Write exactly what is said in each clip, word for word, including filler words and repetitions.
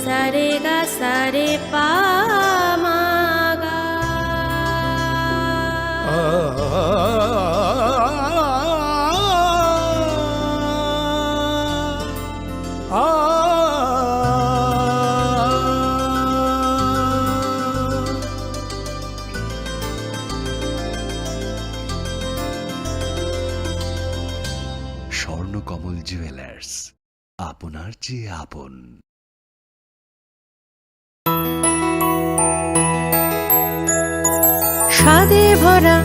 Sa re ga sa re pa ma ga. Swarnakamal jewellers, আপনার চেয়ে আপন। স্বাদে ভরা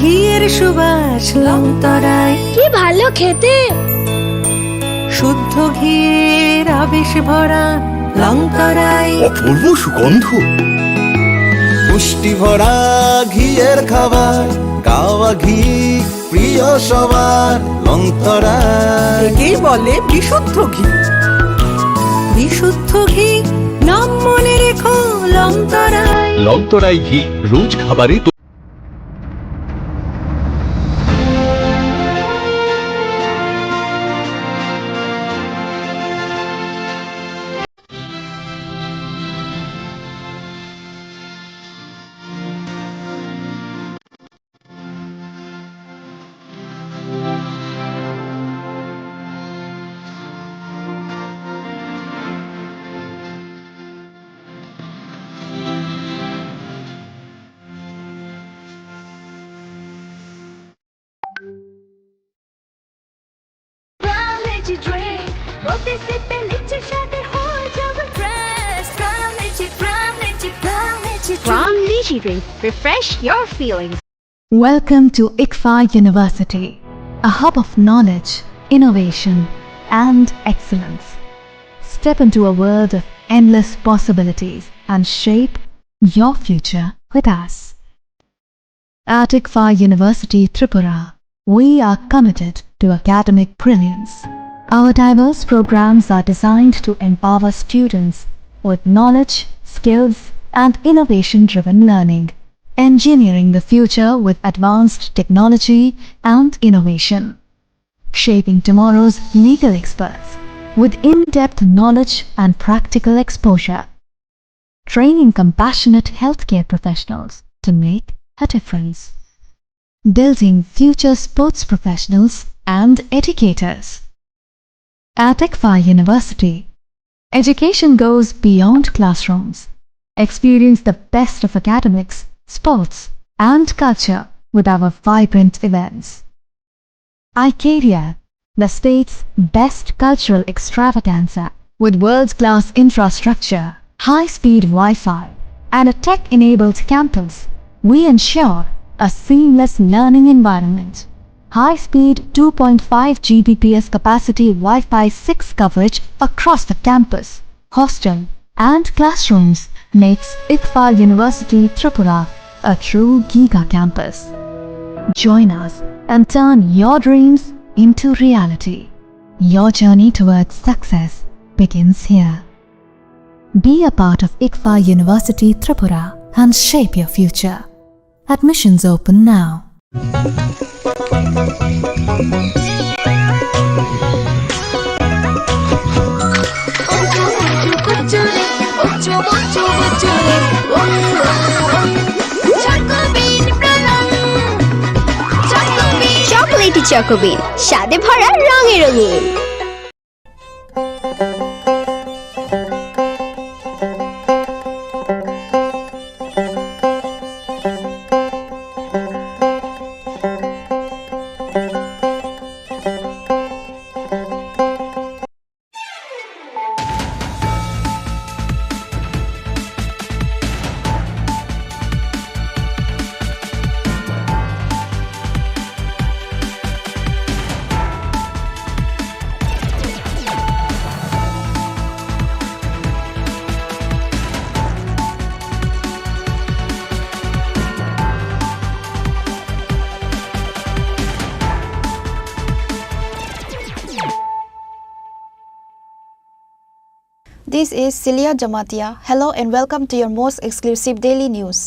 ঘিয়ের সুবাস লংতরাই। কি ভালো খেতে। শুদ্ধ ঘিয়ের আবেশ ভরা লংতরাই। অপূর্ব সুগন্ধ। পুষ্টি ভরা ঘিয়ের খাবার, কাওয়া ঘি প্রিয় সবার লংতরাই। একেই বলে বিশুদ্ধ ঘি। বিশুদ্ধ ঘি, নাম মনে রেখো লংতরাই। লংতরাই ঘি রোজ খাবারে তো Pram Lychee Drink, প্রতি সিপে লিচি স্বাদে হয়ে যাবে fresh. Pram Lychee, Pram Lychee, Pram Lychee Drink। Pram Lychee Drink, refresh your feelings. Welcome to ICFAI University, a hub of knowledge, innovation, and excellence. Step into a world of endless possibilities and shape your future with us. At ICFAI University Tripura, we are committed to academic brilliance. Our diverse programs are designed to empower students with knowledge, skills, and innovation-driven learning, engineering the future with advanced technology and innovation, shaping tomorrow's legal experts with in-depth knowledge and practical exposure, training compassionate healthcare professionals to make a difference, building future sports professionals and educators. At ICFAI University, education goes beyond classrooms. Experience the best of academics, sports, and culture with our vibrant events. iCaria, the state's best cultural extravaganza, with world-class infrastructure, high-speed Wi-Fi, and a tech-enabled campus. We ensure a seamless learning environment. High-speed two point five G B P S capacity Wi-Fi six coverage across the campus, hostel, and classrooms makes ICFAI University Tripura a true giga campus. Join us and turn your dreams into reality. Your journey towards success begins here. Be a part of ICFAI University Tripura and shape your future. Admissions open now. Chocolatey চকোবিন, স্বাদে ভরা, রঙে রঙিন। This is Celia Jamatia. Hello and welcome to your most exclusive daily news.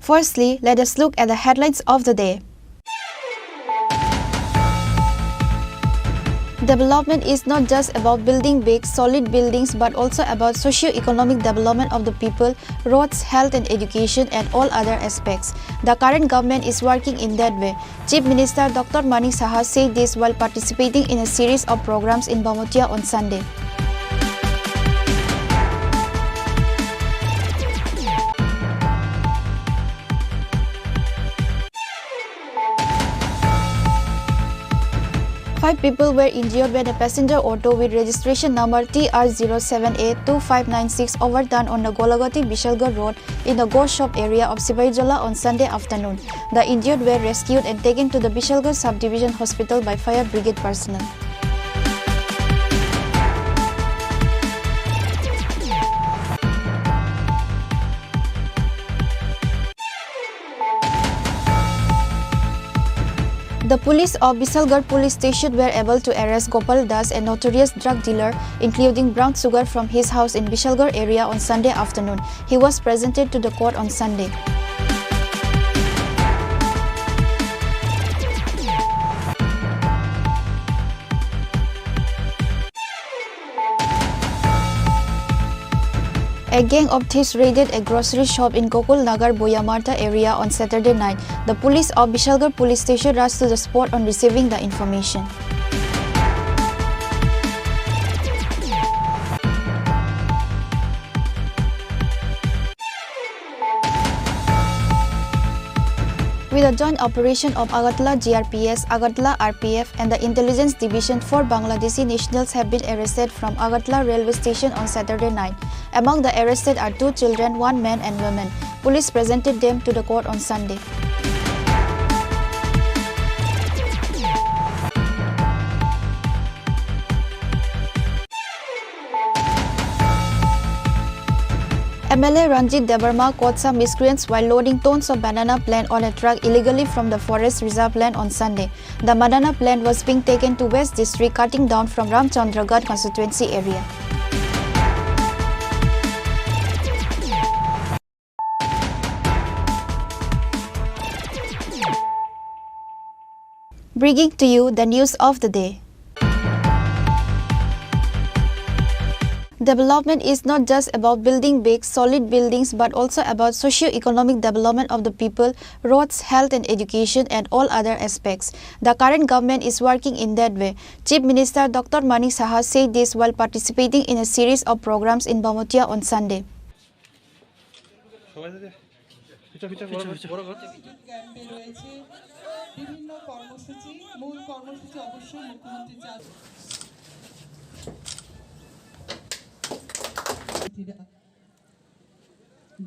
Firstly, let us look at the headlines of the day. Development is not just about building big, solid buildings but also about socio-economic development of the people, roads, health and education, and all other aspects. The current government is working in that way. Chief Minister Doctor Manik Saha said this while participating in a series of programs in Bamatia on Sunday. Five people were injured when a passenger auto with registration number T R zero seven A two five nine six overturned on the Golagati Bishalgarh road in the Go Shop area of Sibaijola on Sunday afternoon. The injured were rescued and taken to the Bishalgarh Subdivision Hospital by fire brigade personnel. The police of Bishalgarh police station were able to arrest Gopal Das, a notorious drug dealer, including brown sugar from his house in Bishalgarh area on Sunday afternoon. He was presented to the court on Sunday. A gang of thieves raided a grocery shop in Gokul Nagar Boyamartha area on Saturday night. The police of Bishalgarh police station rushed to the spot on receiving the information. With a joint operation of Agartala G R P S, Agartala R P F, and the Intelligence Division, four Bangladeshi nationals have been arrested from Agartala railway station on Saturday night. Among the arrested are two children, one man and woman. Police presented them to the court on Sunday. M L A Ranjit Debbarma caught some miscreants while loading tons of banana plant on a truck illegally from the forest reserve land on Sunday. The banana plant was being taken to West District, cutting down from Ramchandragarh constituency area. Bringing to you the news of the day. Development is not just about building big, solid buildings, but also about socio-economic development of the people, roads, health and education, and all other aspects. The current government is working in that way. Chief Minister Doctor Manik Saha said this while participating in a series of programs in Bamatia on Sunday. সবাই যদি পিছা পিছা বড় করে, বড় করে। ক্যাম্পে রয়েছে বিভিন্ন কর্মসূচি। মূল কর্মসূচি অবশ্যই মুখ্যমন্ত্রী চা-,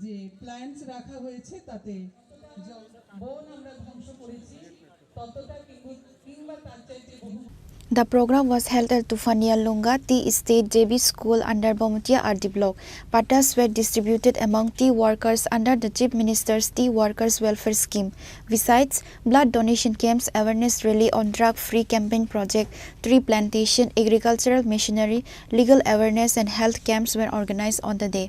যে প্ল্যান্টস রাখা হয়েছে, তাতে জ-, বন আমরা ধ্বংস করেছি। The program was held at Tufania Lunga Tea Estate J B School under Bamatia R D Block. Pattas were distributed among tea workers under the Chief Minister's Tea Workers Welfare Scheme. Besides, blood donation camps, awareness rally on drug-free campaign project, tree plantation, agricultural machinery, legal awareness and health camps were organized on the day.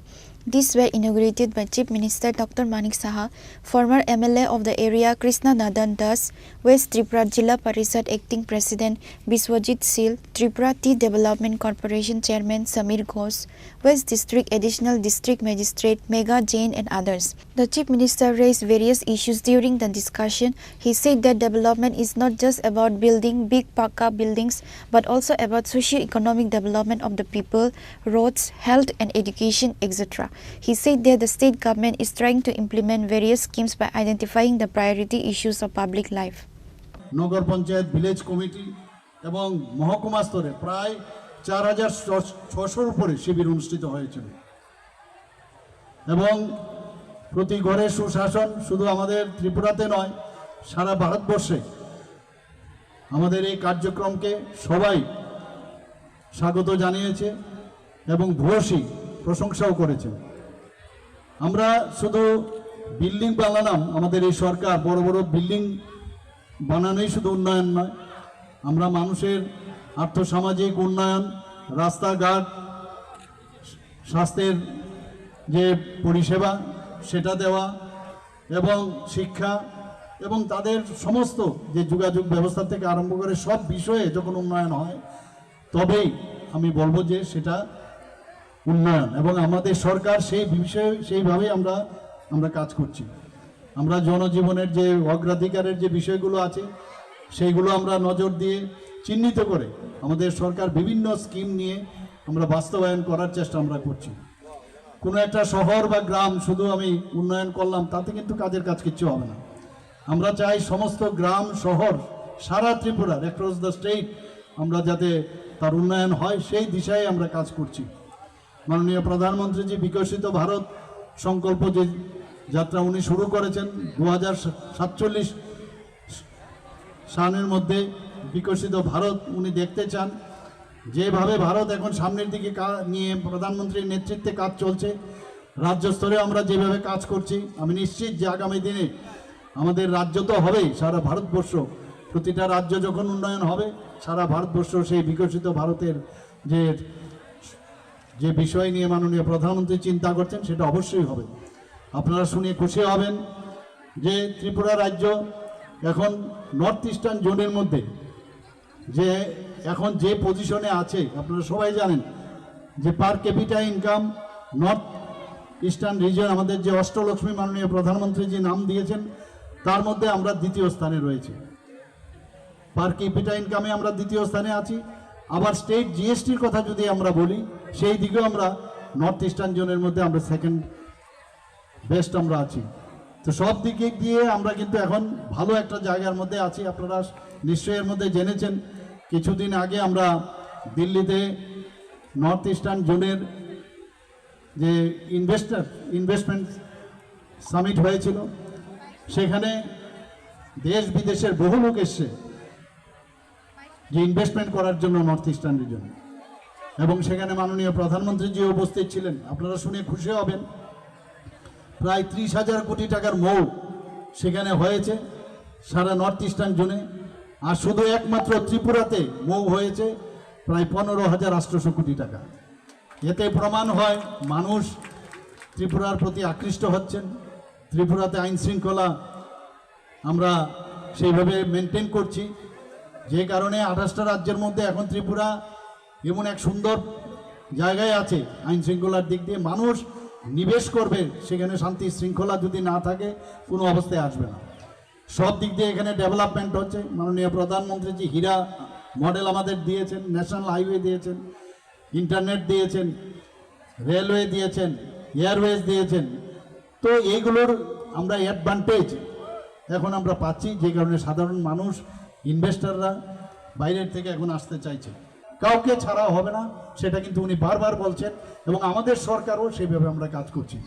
These were inaugurated by Chief Minister Doctor Manik Saha, former M L A of the area Krishna Nadan Das, West Tripura Jila Parishad Acting President Biswajit Sil, Tripura Tea Development Corporation Chairman Samir Ghosh, West District Additional District Magistrate Megha Jain and others. The Chief Minister raised various issues during the discussion. He said that development is not just about building big pakka buildings, but also about socio-economic development of the people, roads, health and education, et cetera. He said that the state government is trying to implement various schemes by identifying the priority issues of public life. Nagar panchayat, village committee এবং মহকুমা স্তরে প্রায় চার হাজার ছশোর উপরে শিবির অনুষ্ঠিত হয়েছিল এবং প্রতি ঘরে সুশাসন শুধু আমাদের ত্রিপুরাতে নয়, সারা ভারতবর্ষে আমাদের এই কার্যক্রমকে সবাই স্বাগত জানিয়েছে এবং ভূয়সী প্রশংসাও করেছেন। আমরা শুধু বিল্ডিং বানালাম, আমাদের এই সরকার বড় বড় বিল্ডিং বানানোই শুধু উন্নয়ন নয়, আমরা মানুষের আর্থসামাজিক উন্নয়ন, রাস্তাঘাট, স্বাস্থ্যের যে পরিষেবা সেটা দেওয়া এবং শিক্ষা এবং তাদের সমস্ত যে যোগাযোগ ব্যবস্থা থেকে আরম্ভ করে সব বিষয়ে যখন উন্নয়ন হয়, তবেই আমি বলবো যে সেটা উন্নয়ন। এবং আমাদের সরকার সেই বিষয়ে, সেইভাবেই আমরা আমরা কাজ করছি। আমরা জনজীবনের যে অগ্রাধিকারের যে বিষয়গুলো আছে, সেইগুলো আমরা নজর দিয়ে চিহ্নিত করে আমাদের সরকার বিভিন্ন স্কিম নিয়ে আমরা বাস্তবায়ন করার চেষ্টা আমরা করছি। কোনো একটা শহর বা গ্রাম শুধু আমি উন্নয়ন করলাম, তাতে কিন্তু কাজের কাজ কিচ্ছু হবে না। আমরা চাই সমস্ত গ্রাম শহর সারা ত্রিপুরার, অ্যাক্রস দ্য স্টেট, আমরা যাতে তার উন্নয়ন হয়, সেই দিশায় আমরা কাজ করছি। মাননীয় প্রধানমন্ত্রীজি বিকশিত ভারত সংকল্প যে যাত্রা উনি শুরু করেছেন দু হাজার সাতচল্লিশ সালের মধ্যে, বিকশিত ভারত উনি দেখতে চান। যেভাবে ভারত এখন সামনের দিকে কা- নিয়ে প্রধানমন্ত্রীর নেতৃত্বে কাজ চলছে, রাজ্য স্তরে আমরা যেভাবে কাজ করছি, আমি নিশ্চিত যে আগামী দিনে আমাদের রাজ্য তো হবেই, সারা ভারতবর্ষ, প্রতিটা রাজ্য যখন উন্নয়ন হবে, সারা ভারতবর্ষ সেই বিকশিত ভারতের যে যে বিষয় নিয়ে মাননীয় প্রধানমন্ত্রী চিন্তা করছেন, সেটা অবশ্যই হবে। আপনারা শুনে খুশি হবেন যে ত্রিপুরা রাজ্য এখন নর্থ ইস্টার্ন জোনের মধ্যে যে এখন যে পজিশনে আছে, আপনারা সবাই জানেন যে পার capital income north eastern reason, আমাদের যে অষ্টলক্ষ্মী মাননীয় প্রধানমন্ত্রী যে নাম দিয়েছেন, তার মধ্যে আমরা দ্বিতীয় স্থানে রয়েছি। পার ক্যাপিটা ইনকামে আমরা দ্বিতীয় স্থানে আছি। আবার স্টেট জিএসটির কথা যদি আমরা বলি, সেই দিকেও আমরা নর্থ ইস্টার্ন জোনের মধ্যে আমরা সেকেন্ড বেস্ট আমরা আছি। তো সব দিকে দিয়ে আমরা কিন্তু এখন ভালো একটা জায়গার মধ্যে আছি। আপনারা নিশ্চয়ই এর মধ্যে জেনেছেন, কিছুদিন আগে আমরা দিল্লিতে নর্থ ইস্টার্ন জোনের যে ইনভেস্টর ইনভেস্টমেন্ট সামিট হয়েছিল, সেখানে দেশ বিদেশের বহু লোক এসছে যে ইনভেস্টমেন্ট করার জন্য নর্থ ইস্টার্ন রিজন। এবং সেখানে মাননীয় প্রধানমন্ত্রীজি উপস্থিত ছিলেন। আপনারা শুনে খুশি হবেন, প্রায় ত্রিশ হাজার কোটি টাকার মৌ সেখানে হয়েছে সারা নর্থ ইস্টার্ন জোনে। আর শুধু একমাত্র ত্রিপুরাতে মৌ হয়েছে প্রায় পনেরো হাজার আটশোশো কোটি টাকা। এতে প্রমাণ হয় মানুষ ত্রিপুরার প্রতি আকৃষ্ট হচ্ছেন। ত্রিপুরাতে আইন শৃঙ্খলা আমরা সেইভাবে মেনটেন করছি, যে কারণে আঠাশটা রাজ্যের মধ্যে এখন ত্রিপুরা এমন এক সুন্দর জায়গায় আছে আইন শৃঙ্খলার দিক দিয়ে। মানুষ নিবেশ করবে সেখানে, শান্তি শৃঙ্খলা যদি না থাকে, কোনো অবস্থায় আসবে না। সব দিক দিয়ে এখানে ডেভেলপমেন্ট হচ্ছে। মাননীয় প্রধানমন্ত্রী যে হীরা মডেল আমাদের দিয়েছেন, ন্যাশনাল হাইওয়ে দিয়েছেন, ইন্টারনেট দিয়েছেন, রেলওয়ে দিয়েছেন, এয়ারওয়েজ দিয়েছেন। তো এইগুলোর আমরা অ্যাডভান্টেজ এখন আমরা পাচ্ছি, যে কারণে সাধারণ মানুষ, ইনভেস্টররা বাইরের থেকে এখন আসতে চাইছে। কাউকে ছাড়া হবে না, সেটা কিন্তু উনি বারবার বলছেন এবং আমাদের সরকারও সেইভাবে আমরা কাজ করছি।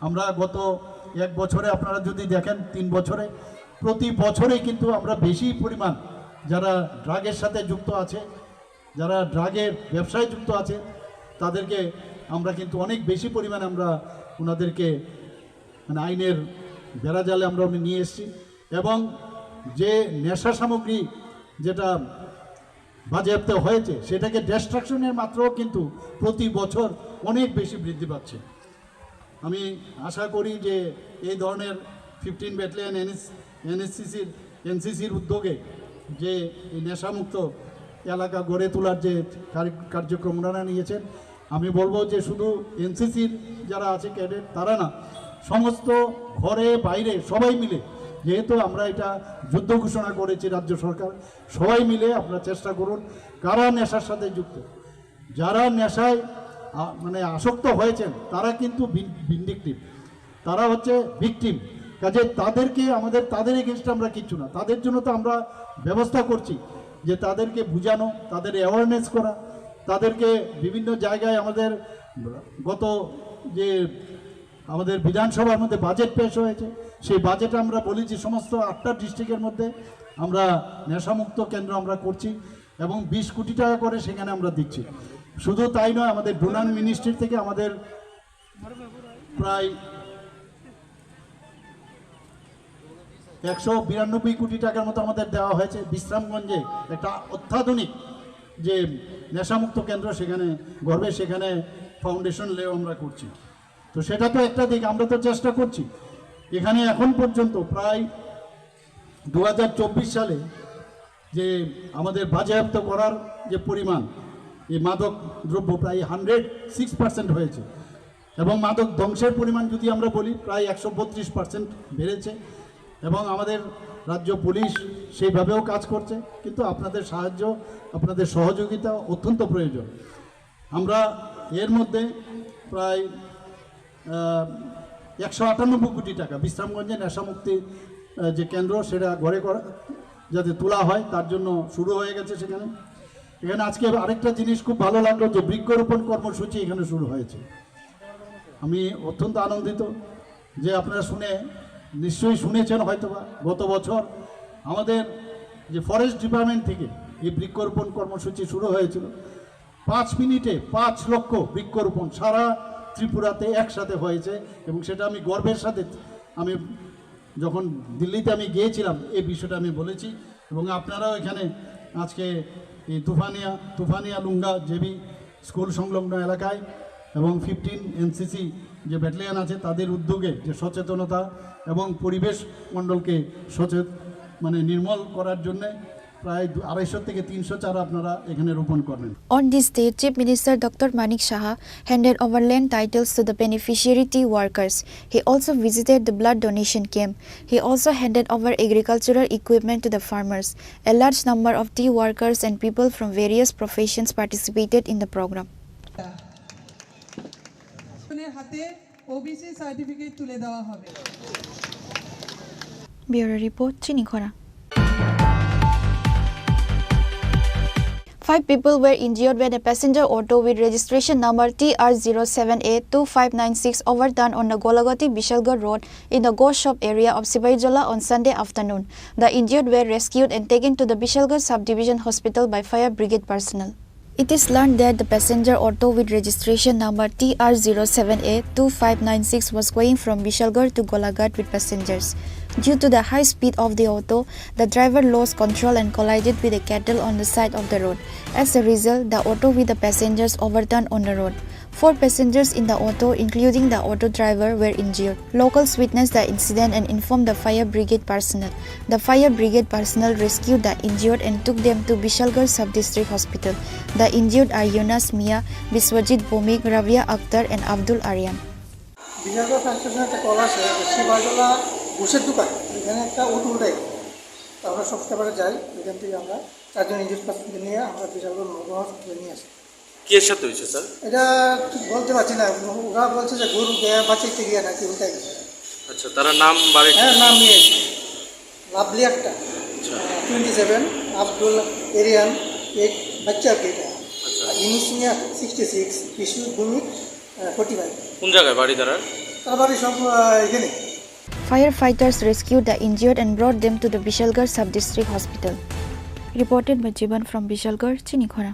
আমরা গত এক বছরে, আপনারা যদি দেখেন, তিন বছরে, প্রতি বছরে কিন্তু আমরা বেশি পরিমাণ যারা ড্রাগের সাথে যুক্ত আছে, যারা ড্রাগের ব্যবসায় যুক্ত আছে, তাদেরকে আমরা কিন্তু অনেক বেশি পরিমাণে আমরা ওনাদেরকে, মানে, আইনের বেড়াজালে আমরা উনি নিয়ে এসেছি। এবং যে নেশা সামগ্রী যেটা বাজেয়াপ্ত হয়েছে, সেটাকে ডিস্ট্রাকশনের মাত্রাও কিন্তু প্রতি বছর অনেক বেশি বৃদ্ধি পাচ্ছে। আমি আশা করি যে এই ধরনের ফিফটিন ব্যাটালিয়ন এনএস এনএসসিসির এনসিসির উদ্যোগে যে এই নেশামুক্ত এলাকা গড়ে তোলার যে কার- কার্যক্রম ওনারা নিয়েছেন, আমি বলবো যে শুধু এনসিসির যারা আছে ক্যাডেট, তারা না, সমস্ত ঘরে বাইরে সবাই মিলে, যেহেতু আমরা এটা যুদ্ধ ঘোষণা করেছি রাজ্য সরকার, সবাই মিলে আপনারা চেষ্টা করুন। কারা নেশার সাথে যুক্ত, যারা নেশায় আ- মানে আসক্ত হয়েছেন, তারা কিন্তু ভিন্ডিকটিভ, তারা হচ্ছে ভিকটিম। কাজে তাদেরকে আমাদের, তাদের এগেনস্টে আমরা কিচ্ছু না, তাদের জন্য তো আমরা ব্যবস্থা করছি যে তাদেরকে বুঝানো, তাদের অ্যাওয়ারনেস করা, তাদেরকে বিভিন্ন জায়গায় আমাদের গত যে আমাদের বিধানসভার মধ্যে বাজেট পেশ হয়েছে, সেই বাজেটে আমরা বলি যে সমস্ত আটটা ডিস্ট্রিক্টের মধ্যে আমরা নেশামুক্ত কেন্দ্র আমরা করছি এবং বিশ কোটি টাকা করে সেখানে আমরা দিচ্ছি। শুধু তাই নয়, আমাদের ডোনার মিনিস্ট্রি থেকে আমাদের প্রায় একশো বিরানব্বই কোটি টাকার মতো আমাদের দেওয়া হয়েছে বিশ্রামগঞ্জে একটা অত্যাধুনিক যে নেশামুক্ত কেন্দ্র সেখানে গড়বে, সেখানে ফাউন্ডেশন লেও আমরা করছি। তো সেটা তো একটা দিক, আমরা তো চেষ্টা করছি। এখানে এখন পর্যন্ত প্রায় দু হাজার চব্বিশ সালে যে আমাদের বাজেয়াপ্ত করার যে পরিমাণ, এই মাদক দ্রব্য প্রায় হান্ড্রেড সিক্স পার্সেন্ট হয়েছে। এবং মাদক ধ্বংসের পরিমাণ যদি আমরা বলি, প্রায় একশো বত্রিশ পার্সেন্ট বেড়েছে। এবং আমাদের রাজ্য পুলিশ সেইভাবেও কাজ করছে, কিন্তু আপনাদের সাহায্য, আপনাদের সহযোগিতা অত্যন্ত প্রয়োজন। আমরা এর মধ্যে প্রায় আহ, একশো আটানব্বই কোটি টাকা বিশ্রামগঞ্জে নেশামুক্তি, আহ, যে কেন্দ্র, সেটা ঘরে করা, যাতে তোলা হয়, তার জন্য শুরু হয়ে গেছে সেখানে। এখানে আজকে আরেকটা জিনিস খুব ভালো লাগলো, যে বৃক্ষরোপণ কর্মসূচি এখানে শুরু হয়েছে। আমি অত্যন্ত আনন্দিত যে আপনারা শুনে, নিশ্চয়ই শুনেছেন হয়তোবা, গত বছর আমাদের যে ফরেস্ট ডিপার্টমেন্ট থেকে এই বৃক্ষরোপণ কর্মসূচি শুরু হয়েছিল। পাঁচ মিনিটে পাঁচ লক্ষ বৃক্ষরোপণ সারা ত্রিপুরাতে একসাথে হয়েছে, এবং সেটা আমি গর্বের সাথে, আমি যখন দিল্লিতে আমি গিয়েছিলাম, এই বিষয়টা আমি বলেছি। এবং আপনারাও এখানে আজকে এই তুফানিয়া, তুফানিয়া লুঙ্গা জেবি স্কুল সংলগ্ন এলাকায় এবং ফিফটিন এনসিসি যে ব্যাটালিয়ন আছে, তাদের উদ্যোগে যে সচেতনতা এবং পরিবেশ মণ্ডলকে সচেত-, মানে নির্মল করার জন্য প্রায় দু-, আড়াইশো থেকে তিনশো চারা আপনারা এখানে রোপণ করবেন। On this day, Chief Minister Doctor Manik Saha handed over land titles to the beneficiary tea workers. He also visited the blood donation camp. He also handed over agricultural equipment to the farmers. A large number of tea workers and people from various professions participated in the program. হাতে OBC certificate তুলে দেওয়া হবে। Bureau report, Chini Khora. Five people were injured when a passenger auto with registration number T R zero seven A two five nine six overturned on the Golagati Bishalgarh road in the Go Shop area of Sibaijola on Sunday afternoon. The injured were rescued and taken to the Bishalgarh Subdivision Hospital by fire brigade personnel. It is learned that the passenger auto with registration number T R zero seven A two five nine six was going from Bishalgarh to Golaghat with passengers. Due to the high speed of the auto, the driver lost control and collided with a cattle on the side of the road. As a result, the auto with the passengers overturned on the road. Four passengers in the auto, including the auto driver, were injured. Locals witnessed the incident and informed the fire brigade personnel. The fire brigade personnel rescued the injured and took them to Bishalgarh Sub-District Hospital. The injured are Yunus Mia, Biswajit Bhowmik, Rabia Akhtar and Abdul Aryan. Bishalgarh fire স্টেশনে একটা কল আসে যে শিবাজলা ঘোষের দোকান, এখানে একটা অটো উল্টাই, তো আমরা সব স্টাফরা যাই, এখান থেকে আমরা চারজন ইঞ্জিনিয়ার নিয়ে আমরা বিশালগড় মহকুমা হসপিটালে নিয়ে আসি। কি এর সাথে হয়েছে, স্যার? এটা ঠিক বলতে পারছি না। ওরা বলছে যে গরু গিয়ে বাঁচাইতে গিয়ে নাকি উল্টাই গেছে। আচ্ছা, তারা নাম বাড়ি? হ্যাঁ, নাম নিয়ে এসেছে। লাভলি আক্তার, আচ্ছা। টোয়েন্টি সেভেন, আব্দুল এরিয়ান, এক বাচ্চা আর কি এটা। আচ্ছা। আর Yunus Mia, sixty six, Bishnu Bhowmik, forty five. কোন জায়গায় বাড়ি তারা? তার বাড়ি সব, আহ, এখানে। Firefighters rescued the injured and brought them to the Bishalgarh Sub-District Hospital. Reported by Jiban from Bishalgarh, Chini Khora.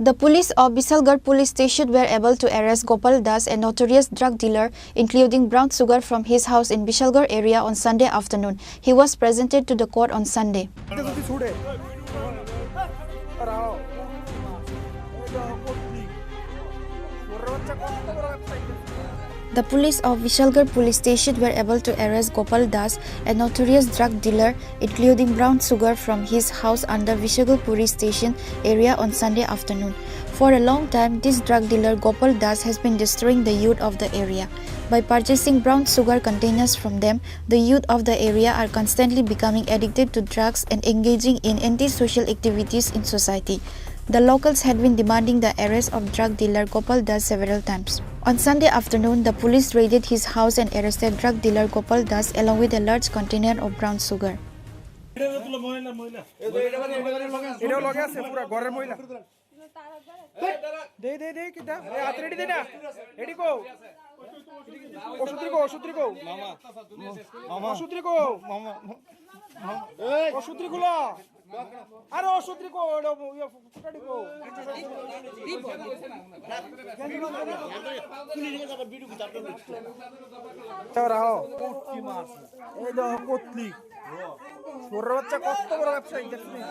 The police of Bishalgarh Police Station were able to arrest Gopal Das, a notorious drug dealer, including brown sugar from his house in Bishalgarh area on Sunday afternoon. He was presented to the court on Sunday. The police of Vishalgarh police station were able to arrest Gopal Das, a notorious drug dealer, including brown sugar from his house under Vishalgarh police station area on Sunday afternoon. For a long time, this drug dealer Gopal Das has been destroying the youth of the area. By purchasing brown sugar containers from them, the youth of the area are constantly becoming addicted to drugs and engaging in antisocial activities in society. The locals had been demanding the arrest of drug dealer Gopal Das several times. On Sunday afternoon, the police raided his house and arrested drug dealer Gopal Das along with a large container of brown sugar. এটা লগে আছে পুরা ঘরের মহিলা। দে, দে, দে, কিতা? এ, হাত রেডি দে না। রেডি কো? ওষুধ রেডি কো, ওষুধ রেডি কো? মামা। মামা। ওষুধ রেডি কো? মামা। ওষুধ রেডি কো লা? আরে ওষুধ রেডি কো, এটা, ইয়ে, ফুটা রেডি কো? তাও রাখো। এই দেখো, কতলি। ছোট বাচ্চা কত বড় ব্যবসায়ী, দেখছো নি?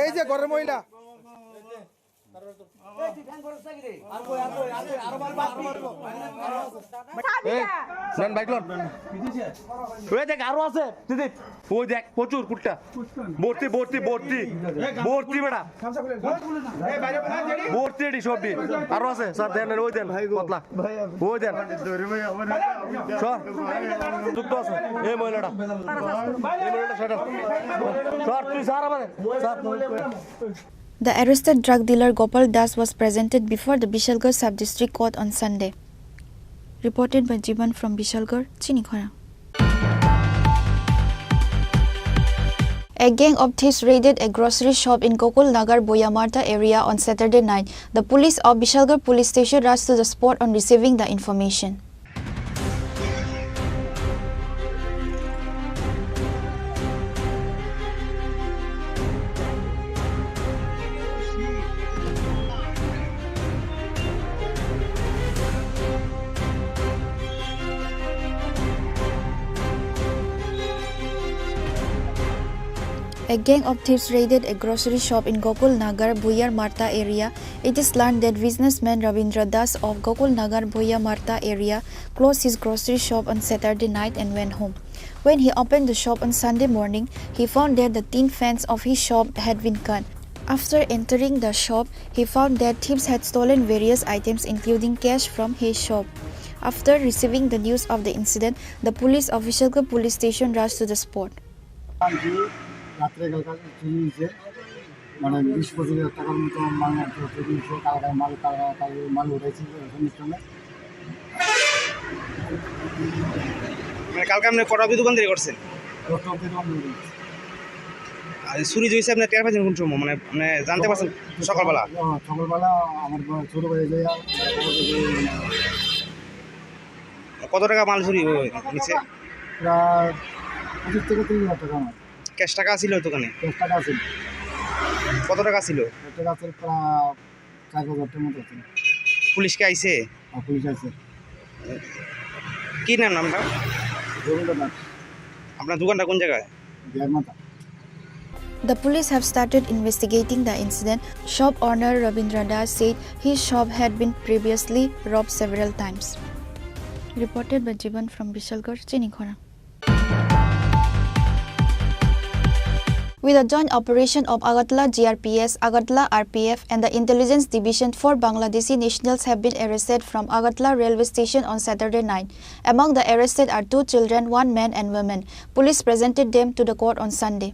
এই যে ঘরের মহিলা। এই, নেন বাইক লন। ওই দেখ, আরো আছে, দিদি। ওই দেখ, প্রচুর কুট্টা। ভর্তি, ভর্তি, ভর্তি। ভর্তি বেটা। ভর্তি এটি সব দিন। আরো আছে, স্যার, দেন, ওই দেন, পতলা। ওই দেন। স্যার, যুক্ত আছে। এই মহিলাটা। এই মহিলাটা, স্যার। স্যার, তুই স্যার আমাদের। Sir. The arrested drug dealer Gopal Das was presented before the Bishalgarh Sub-District Court on Sunday. Reported by Jiban from Bishalgarh, Chinikhora. A gang of thieves raided a grocery shop in Gokul Nagar Boya Marta area on Saturday night. The police of Bishalgarh Police Station rushed to the spot on receiving the information. A gang of thieves raided a grocery shop in Gokul Nagar, Buyar Marta area. It is learned that businessman Ravindra Das of Gokul Nagar, Buyar Marta area closed his grocery shop on Saturday night and went home. When he opened the shop on Sunday morning, he found that the tin fans of his shop had been gone. After entering the shop, he found that thieves had stolen various items, including cash, from his shop. After receiving the news of the incident, the police of Vishalgarh Police Station rushed to the spot. আনছি, রাত্রে কালকে চুরি হয়েছে, মানে বিশ পঁচিশ হাজার টাকার মতো মাল নষ্ট হচ্ছে, চুরি হয়েছে, কালকে মাল, কালকে, কালকে মাল উঠাইছি, এসব নিশ্চয়। মানে কালকে আপনি কটা অবধি দোকানদারি করছেন? দশটা অবধি দোকানদারি করছি। আর চুরি যে হয়েছে আপনি টের পাইছেন কোন সময়? মানে, মানে জানতে পারছেন সকালবেলা? হ্যাঁ, সকালবেলা আমার বা-, ছোট ভাই যাইয়া, কত টাকা মাল চুরি হয়ে গেছে? প্রায় পঁচিশ থেকে তিরিশ হাজার টাকা আমার। ক্যাশ টাকা ছিল দোকানে? ক্যাশ টাকা ছিল। কত টাকা ছিল? ক্যাশ টাকা ছিল প্রায় চার পাঁচ হাজার টাকার মতো আছে। পুলিশ কি আইছে? হ্যাঁ, পুলিশ আইছে। কি নাম নামটা? রবীন্দ্রনাথ। আপনার দোকানটা কোন জায়গায়? বিয়ার মাথা। The police have started investigating the incident. Shop owner Ravindra Das said his shop had been previously robbed several times. Reported by Jiban from Bishalgarh, Chinikhora. With a joint operation of Agartala G R P S, Agartala R P F, and the Intelligence Division, four Bangladeshi nationals have been arrested from Agartala railway station on Saturday night. Among the arrested are two children, one man and woman. Police presented them to the court on Sunday.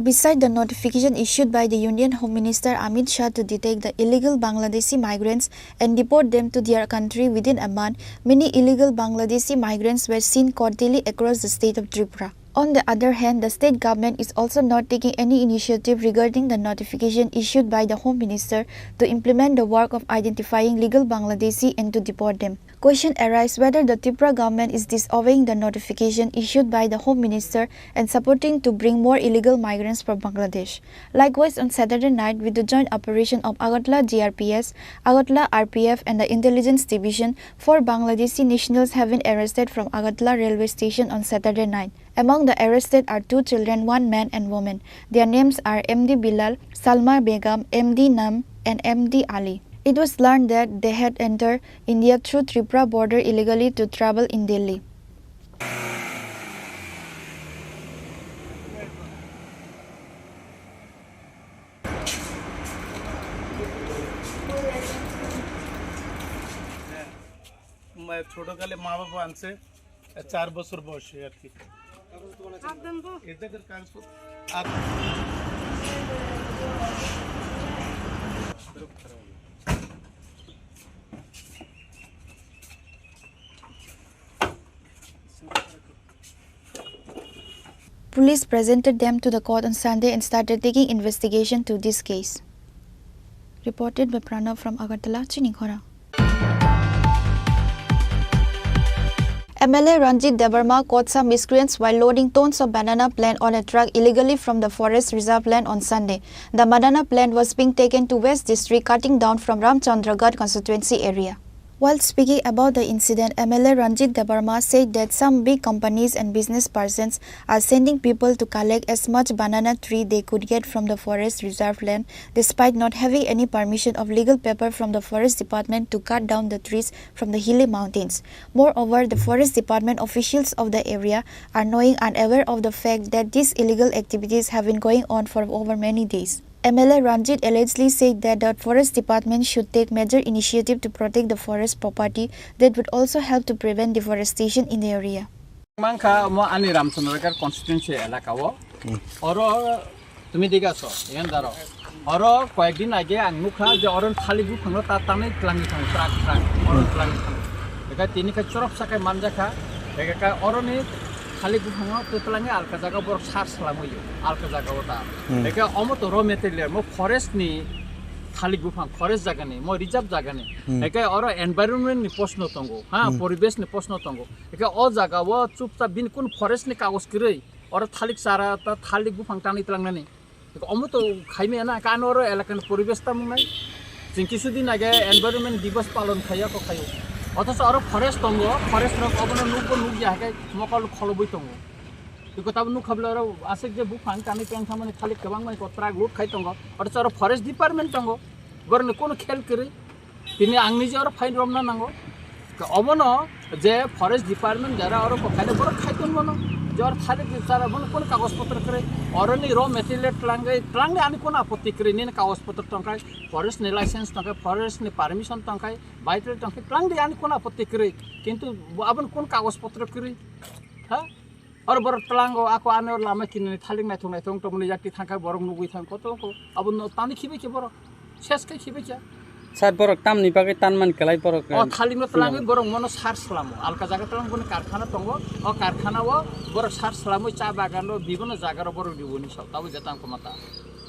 Beside the notification issued by the Union Home Minister Amit Shah to detect the illegal Bangladeshi migrants and deport them to their country within a month, many illegal Bangladeshi migrants were seen courtily across the state of Tripura. On the other hand, the state government is also not taking any initiative regarding the notification issued by the Home Minister to implement the work of identifying legal Bangladeshi and to deport them. Question arise whether the Tripura government is disobeying the notification issued by the Home Minister and supporting to bring more illegal migrants from Bangladesh. Likewise, on Saturday night, with the joint operation of Agartala G R P S, Agartala R P F, and the Intelligence Division, four Bangladeshi nationals have been arrested from Agartala railway station on Saturday night. Among the arrested are two children, one man and woman. Their names are M D Bilal, Salma Begum, M D Nam, and M D Ali. It was learned that they had entered India through Tripura border illegally to travel in Delhi. মা-, ছোটকালে মা বাবা আনছে, চার বছর বয়সে আর কি। এদের কাগজপত্র আর Police presented them to the court on Sunday and started taking investigation to this case. Reported by Pranav from Agartala, Chinikhora. M L A Ranjit Debbarma caught some miscreants while loading tons of banana plant on a truck illegally from the forest reserve land on Sunday. The banana plant was being taken to West District, cutting down from Ramchandragarh constituency area. While speaking about the incident, M L A Ranjit Debbarma said that some big companies and business persons are sending people to collect as much banana tree they could get from the forest reserve land, despite not having any permission of legal paper from the forest department to cut down the trees from the hilly mountains. Moreover, the forest department officials of the area are knowing unaware of the fact that these illegal activities have been going on for over many days. M L A Ranjit allegedly said that the forest department should take major initiative to protect the forest property that would also help to prevent deforestation in the area. Mankha mo ani Ramchandragarh constituency elaka o. Hmm. Oro tumi diga so, yan daro. Oro koyekdin age ang nukha je oro thalik buphang no ta tanwi twlangwi thango, trak trak. Oro Hmm. twlangwi thango. Eka tini khe chorop sakai manjakha. Eka ka oro ni thalik buphang no twlangwi alka jaga borok sar slamwi yo. Alka jaga o ta. Hmm. Eka omo to raw material mo forest ni thalik buphang, forest jaga ni, mo reserve jaga ni. Hmm. Eka oro environment ni proshno tongo. Ha, Hmm. poribesh ni proshno tongo. Eka o jaga o chupchap bini kun forest ni kagoj kwrwi. Oro thalik chara ta thalik buphang tanwi twlangnani. Eka omo to khaimaya na, ka ano oro elaka ni poribesh tamung nai. Chwng kisu din age environment divas palon khaiya ko khaio. Othocho oro forest tongo, forest rok obono nukbo nukya, haikhe mokol kholobwi tongo. Eko tabuk nukha bwle oro aswk je buphang kanwi tong thamani thalik kwbangma ko truck load khai tongo. Othocho oro forest department tongo. Borokni kono khel kwrwi. Tini ang nije oro fine romna nango. Ka obono je forest department jara oro ko khaina borok khai tongmano. Je oro thalik chara bono kono kagoj potro kwrwi. Oroni raw material twlangwi, twlangwi ani kono apotti kwrwi. Nini kagoj potro tongkhai, forest ni license tongkhai, forest ni permission tongkhai, vital tongkhai, twlangdi ani kono apotti kwrwi. Kintu bo aboni kono kagoj potro kwrwi. Ha? Oro borok twlango ako ano lama kinani thalik naithok naithok tongmani yakti thangkha borok nugwi thang koto ko abo no tani khibai khe borok ses khai khibai khe. Sir, borok tamni bagwi tanman kwlai borok, O eh, thalik no twlangwi sinamani. Borok mono sar slamo alka jaga twlang boni karkhana tongo o karkhana o borok sar slamwi cha bagan ro bibono jaga ro borok riboni sok tabo je tang koma ta.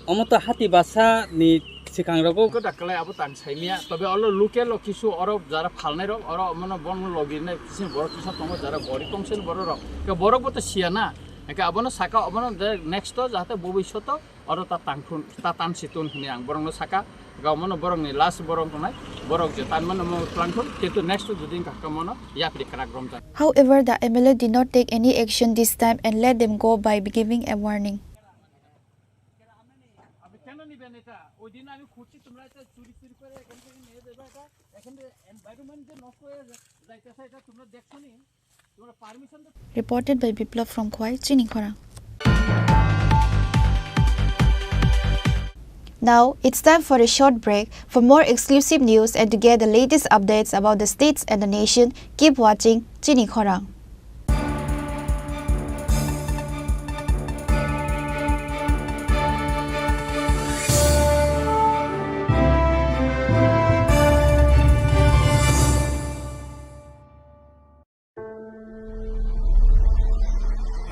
Omo to hati basa ni swkang rogo. Ko daklai abo tang saimia, tobe olo local o kisu oro jara phalnai rok, oro mono bon logi nai kisin borok kisa tongo jara bori tongsen borok rok. Ke borok bo to siya na. Ke abono saka, abono de next to jahate bobisyoto oro ta tangthun, ta tansi tun hini ang borok no saka. Ga mono borok ni last borok nai, borok je tan mano mo tlang thun, kintu next to judin ka mono yapri krak rom jan. However, the M L A did not take any action this time and let them go by giving a warning. আপনি কেন নিবেন এটা? ওই দিন আমি খুঁজছি, তোমরা এটা চুরি চুরি করে এখান থেকে নিয়ে যাবে এটা। এখানে এনভায়রনমেন্ট যে নষ্ট হয়ে যাইতেছে, এটা তোমরা দেখছো নি? তোমরা পারমিশন তো Reported by Biplab from Khwai, Chinikhorang. Now, it's time for a short break. For more exclusive news and to get the latest updates about the states and the nation, keep watching Chinikhorang.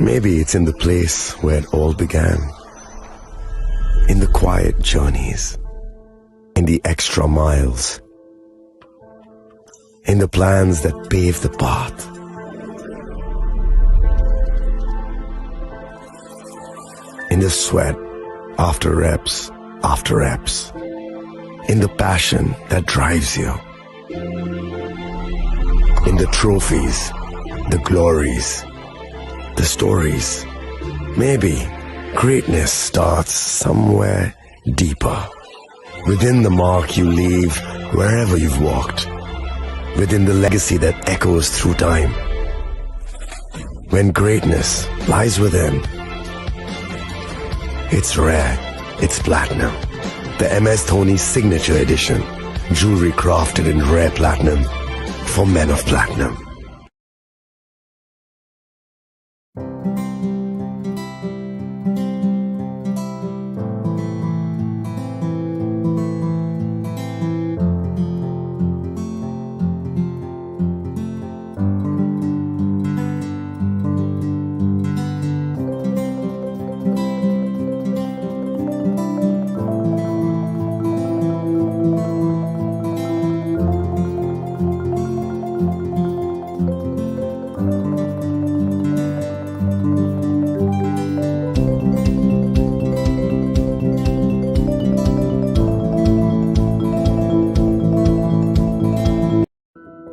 Maybe it's in the place where it all began. In the quiet journeys. In the extra miles. In the plans that pave the path. In the sweat after reps after reps. In the passion that drives you. In the trophies, the glories, the stories. Maybe greatness starts somewhere deeper. Within the mark you leave wherever you've walked. Within the legacy that echoes through time. When greatness lies within, it's rare, it's platinum. The M S Dhoni Signature Edition. Jewelry crafted in rare platinum for men of platinum.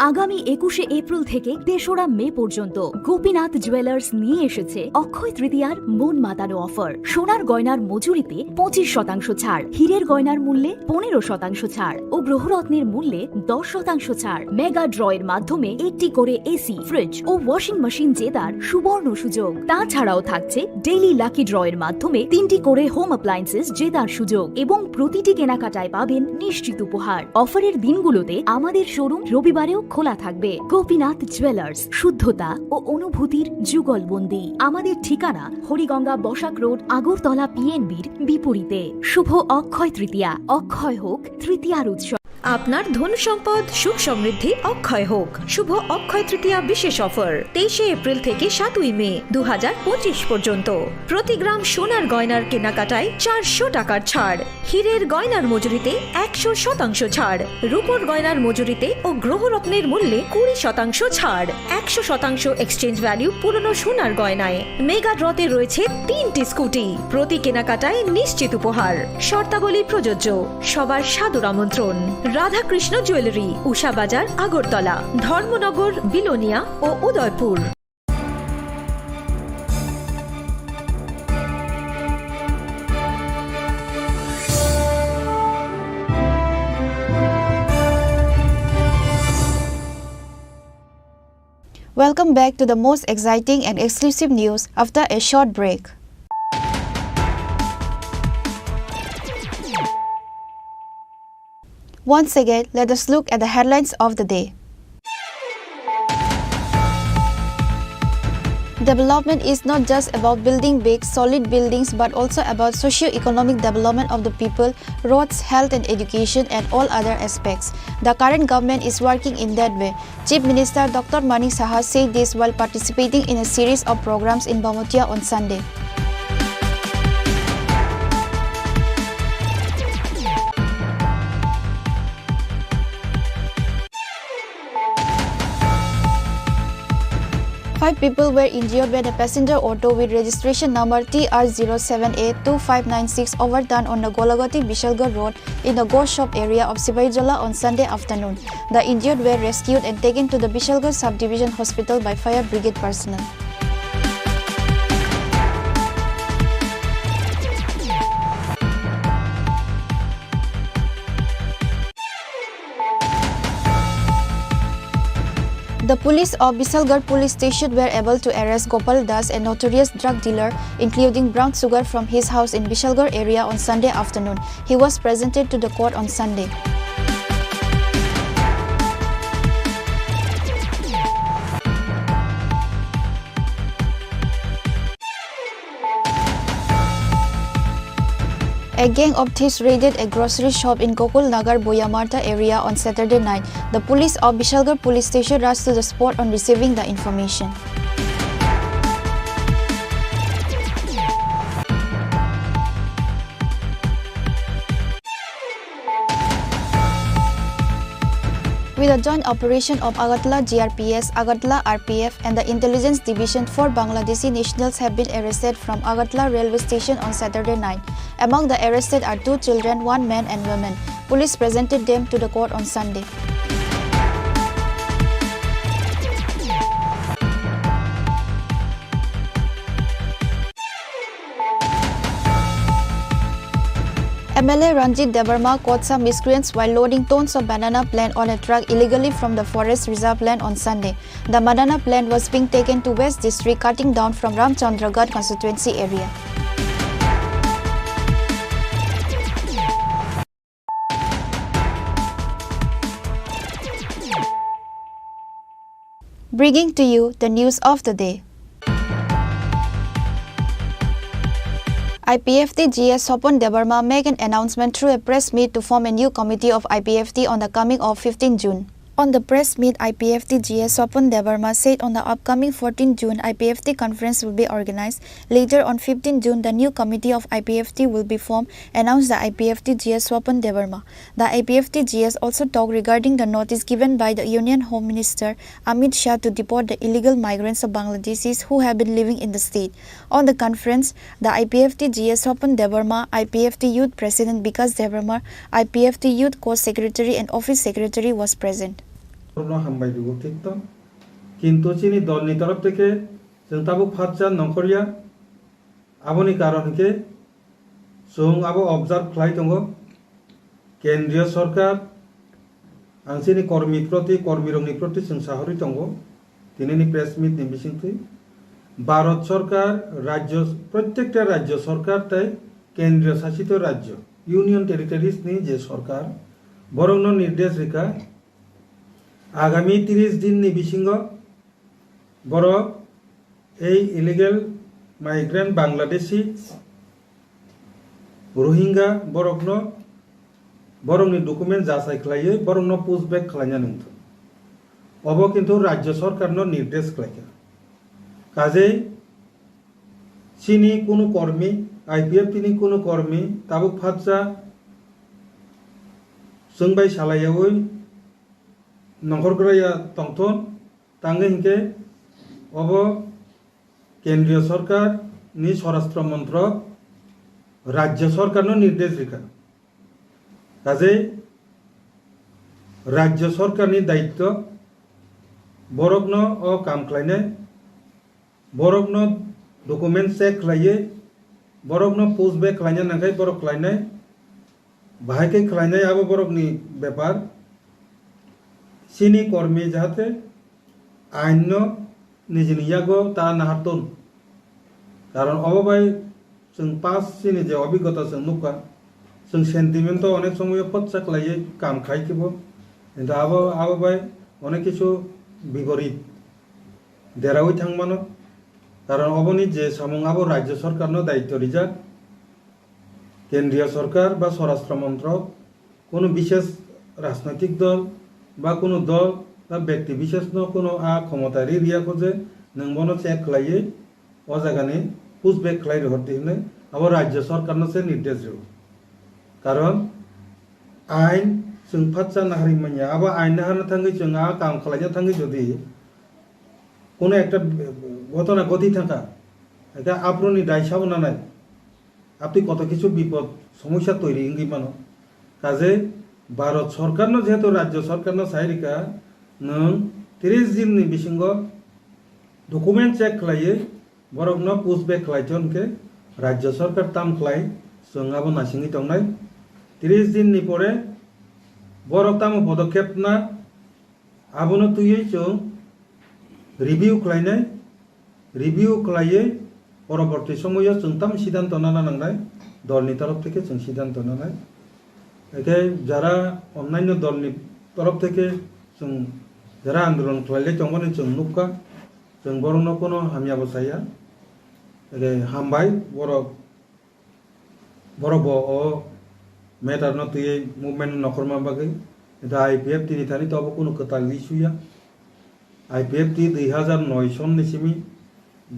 আগামী একুশে এপ্রিল থেকে তেসরা মে পর্যন্ত গোপীনাথ জুয়েলার্স নিয়ে এসেছে অক্ষয় তৃতীয়ার মন মাতানো অফার। সোনার গয়নার মজুরিতে পঁচিশ শতাংশ ছাড়, হীরের গয়নার মূল্যে পনেরো শতাংশ ছাড় ও গ্রহরত্নের মূল্যে দশ শতাংশ ছাড়। মেগা ড্র এর মাধ্যমে একটি করে এসি, ফ্রিজ ও ওয়াশিং মেশিন জেতার সুবর্ণ সুযোগ। তাছাড়াও থাকছে ডেইলি লাকি ড্র এর মাধ্যমে তিনটি করে হোম অ্যাপ্লায়েন্সেস জেতার সুযোগ এবং প্রতিটি কেনাকাটায় পাবেন নিশ্চিত উপহার। অফারের দিনগুলোতে আমাদের শোরুম রবিবারেও খোলা থাকবে। গোপীনাথ জুয়েলার্স, শুদ্ধতা ও অনুভূতির যুগলবন্দি। আমাদের ঠিকানা হরিগঙ্গা বসাক রোড, আগরতলা পিএনবির বিপরীতে। শুভ অক্ষয় তৃতীয়া। অক্ষয় হোক তৃতীয়ার উৎসব। আপনার ধন সম্পদ সুখ সমৃদ্ধি অক্ষয় হোক। শুভ অক্ষয় তৃতীয়া বিশেষ অফার তেইশে এপ্রিল থেকে সাতই মে দু হাজার পঁচিশ পর্যন্ত। প্রতি গ্রাম সোনার গয়নার কেনাকাটায় চারশো টাকার ছাড়, হীরের গয়নার মজুরিতে একশো শতাংশ ছাড়, রূপোর গয়নার মজুরিতে ও গ্রহরত্নের মূল্যে কুড়ি শতাংশ ছাড়, একশো শতাংশ এক্সচেঞ্জ ভ্যালু পুরনো সোনার গয়নায়। মেগা ড্রতে রয়েছে তিনটি স্কুটি, প্রতি কেনাকাটায় নিশ্চিত উপহার। শর্তাবলী প্রযোজ্য। সবার সাদর আমন্ত্রণ। রাধাকৃষ্ণ জুয়েলারি, উষা বাজার, আগরতলা, ধর্মনগর, বিলোনিয়া ও Udaipur. Welcome back to the most exciting and exclusive news after a short break. Once again, let us look at the headlines of the day. Development is not just about building big, solid buildings, but also about socio-economic development of the people, roads, health and education, and all other aspects. The current government is working in that way. Chief Minister Doctor Manik Saha said this while participating in a series of programs in Bamatia on Sunday. Five people were injured when a passenger auto with registration number T R zero seven A two five nine six overturned on the Golagati Bishalgarh Road in the Go Shop area of Sibaijola on Sunday afternoon. The injured were rescued and taken to the Bishalgarh Subdivision Hospital by fire brigade personnel. The police of Bishalgarh Police Station were able to arrest Gopal Das, a notorious drug dealer, including brown sugar from his house in Bishalgarh area on Sunday afternoon. He was presented to the court on Sunday. A gang of thieves raided a grocery shop in Gokul Nagar Boyamarta area on Saturday night. The police of Bishalgarh Police Station rushed to the spot on receiving the information. With a joint operation of Agartala G R P S, Agartala R P F, and the Intelligence Division, four Bangladeshi nationals have been arrested from Agartala railway station on Saturday night. Among the arrested are two children, one man and woman. Police presented them to the court on Sunday. M L A Ranjit Debbarma caught some miscreants while loading tons of banana plant on a truck illegally from the forest reserve land on Sunday. The banana plant was being taken to West District, cutting down from Ramchandragarh constituency area. Bringing to you the news of the day. I P F T G S Swapan Debbarma make an announcement through a press meet to form a new committee of I P F T on the coming of fifteenth June. On the press meet, I P F T G S Swapan Debbarma said on the upcoming fourteenth June, I P F T conference will be organized. Later on fifteenth June, the new committee of I P F T will be formed, announced the I P F T G S Swapan Debbarma. The I P F T G S also talked regarding the notice given by the Union Home Minister Amit Shah to deport the illegal migrants of Bangladeshis who have been living in the state. On the conference, the I P F T G S Swapan Debbarma, I P F T Youth President Bikas Debbarma, I P F T Youth Co-Secretary and Office Secretary was present. Borokno hambai rwo, thik to. Kintu chini dolni torof theke chwng tabuk phatsa nongkhorya. Aboni karon hinkhe chwng abo observe khlai tongo. Kendriya Sorkar, ang chini kormi proti, kormirokni proti chwng sahorwi tongo, tinini press meet ni bisingtwi. Bharat Sorkar, rajyo, prottekta rajyo sorkar tei kendriya sasito rajyo, union territories ni je sorkar, borokno nirdesh rikha, agami tris din ni bisingo borok ei illegal migrant Bangladeshi, Rohingya borokno, borokni document jachai khlaiwi borokno push back khlaina nangthung. Obo kintu rajyo sorkarno nirdesh khlaikha. Kajei chini kunu kormi, I P F T ni kunu kormi tabuk phatsa chwng bai salaiyaui nongkhor gwraiya tongthun, tangwi hinkhe obo Kendriya Sorkar ni Swarashtra Montrok Rajya Sorkar no nirdesh rikha. Kajei Rajya Sorkar ni daityo borokno o kam khlainai, borokno document check khlaiwi, borokno push back khlaina nangkhai borok khlainai, bahai khe khlainai abo borokni bepar. Chini kormi jahate ain no nijini yago ta nahartun. Karon obo bai chwng past chini je obigota chwng nukha, chwng sentiment o onek somoyo potsa khlaiwi kam khai khibo. Kintu abo, abo bai onek kisu biporit deraui thang mano. Karon oboni je samung abo Rajya Sorkar no daityo rijak. Kendriya Sorkar ba Swarashtra Montrok, kunu bishes rajnoitik dol ba kunu dol ba bekti bishes no kunu a khomota ri riya kho je nwng bono check khlaiwi o jaga ni push back khlai rihor di hinwi abo Rajya Sorkar no se nirdesh rw. Karon ain chwng phatsa naharwi manya, abo ain naharna thangwi chwng a kam khlaina thangwi jodi kunu ekta ghotona ghoti thangkha, ekta aphuru ni dai sabo nanai. Apni koto kisu bipod somosya toiri wngwi mano. Kaje Bharat Sorkar no jehetu Rajya Sorkar no sai rikha, nwng tris din ni bisingo document check khlaiwi borok no push back khlai chon khe Rajya Sorkar tam khlai chwng abo naisingwi tongnai. Tris din ni pore borok tamo podokkhep na Abono twiwi chwng review khlainai, review khlaiwi poroborti somoyo chwng tamo siddhanto nana nangnai, dolni torof theke chwng siddhanto nanai. Haikhe jara onnaino dolni torof theke chwng jara andolon khlailai tongmani chwng nukha, chwng borokno kono hamyabo saya. Haikhe hambai borok Borok bo o matter no twiwi movement no nokhorma bagwi, hwnkhe I P F T ni thani to obo kunu kwtal issue ya. I P F T dui hazar noi son ni simi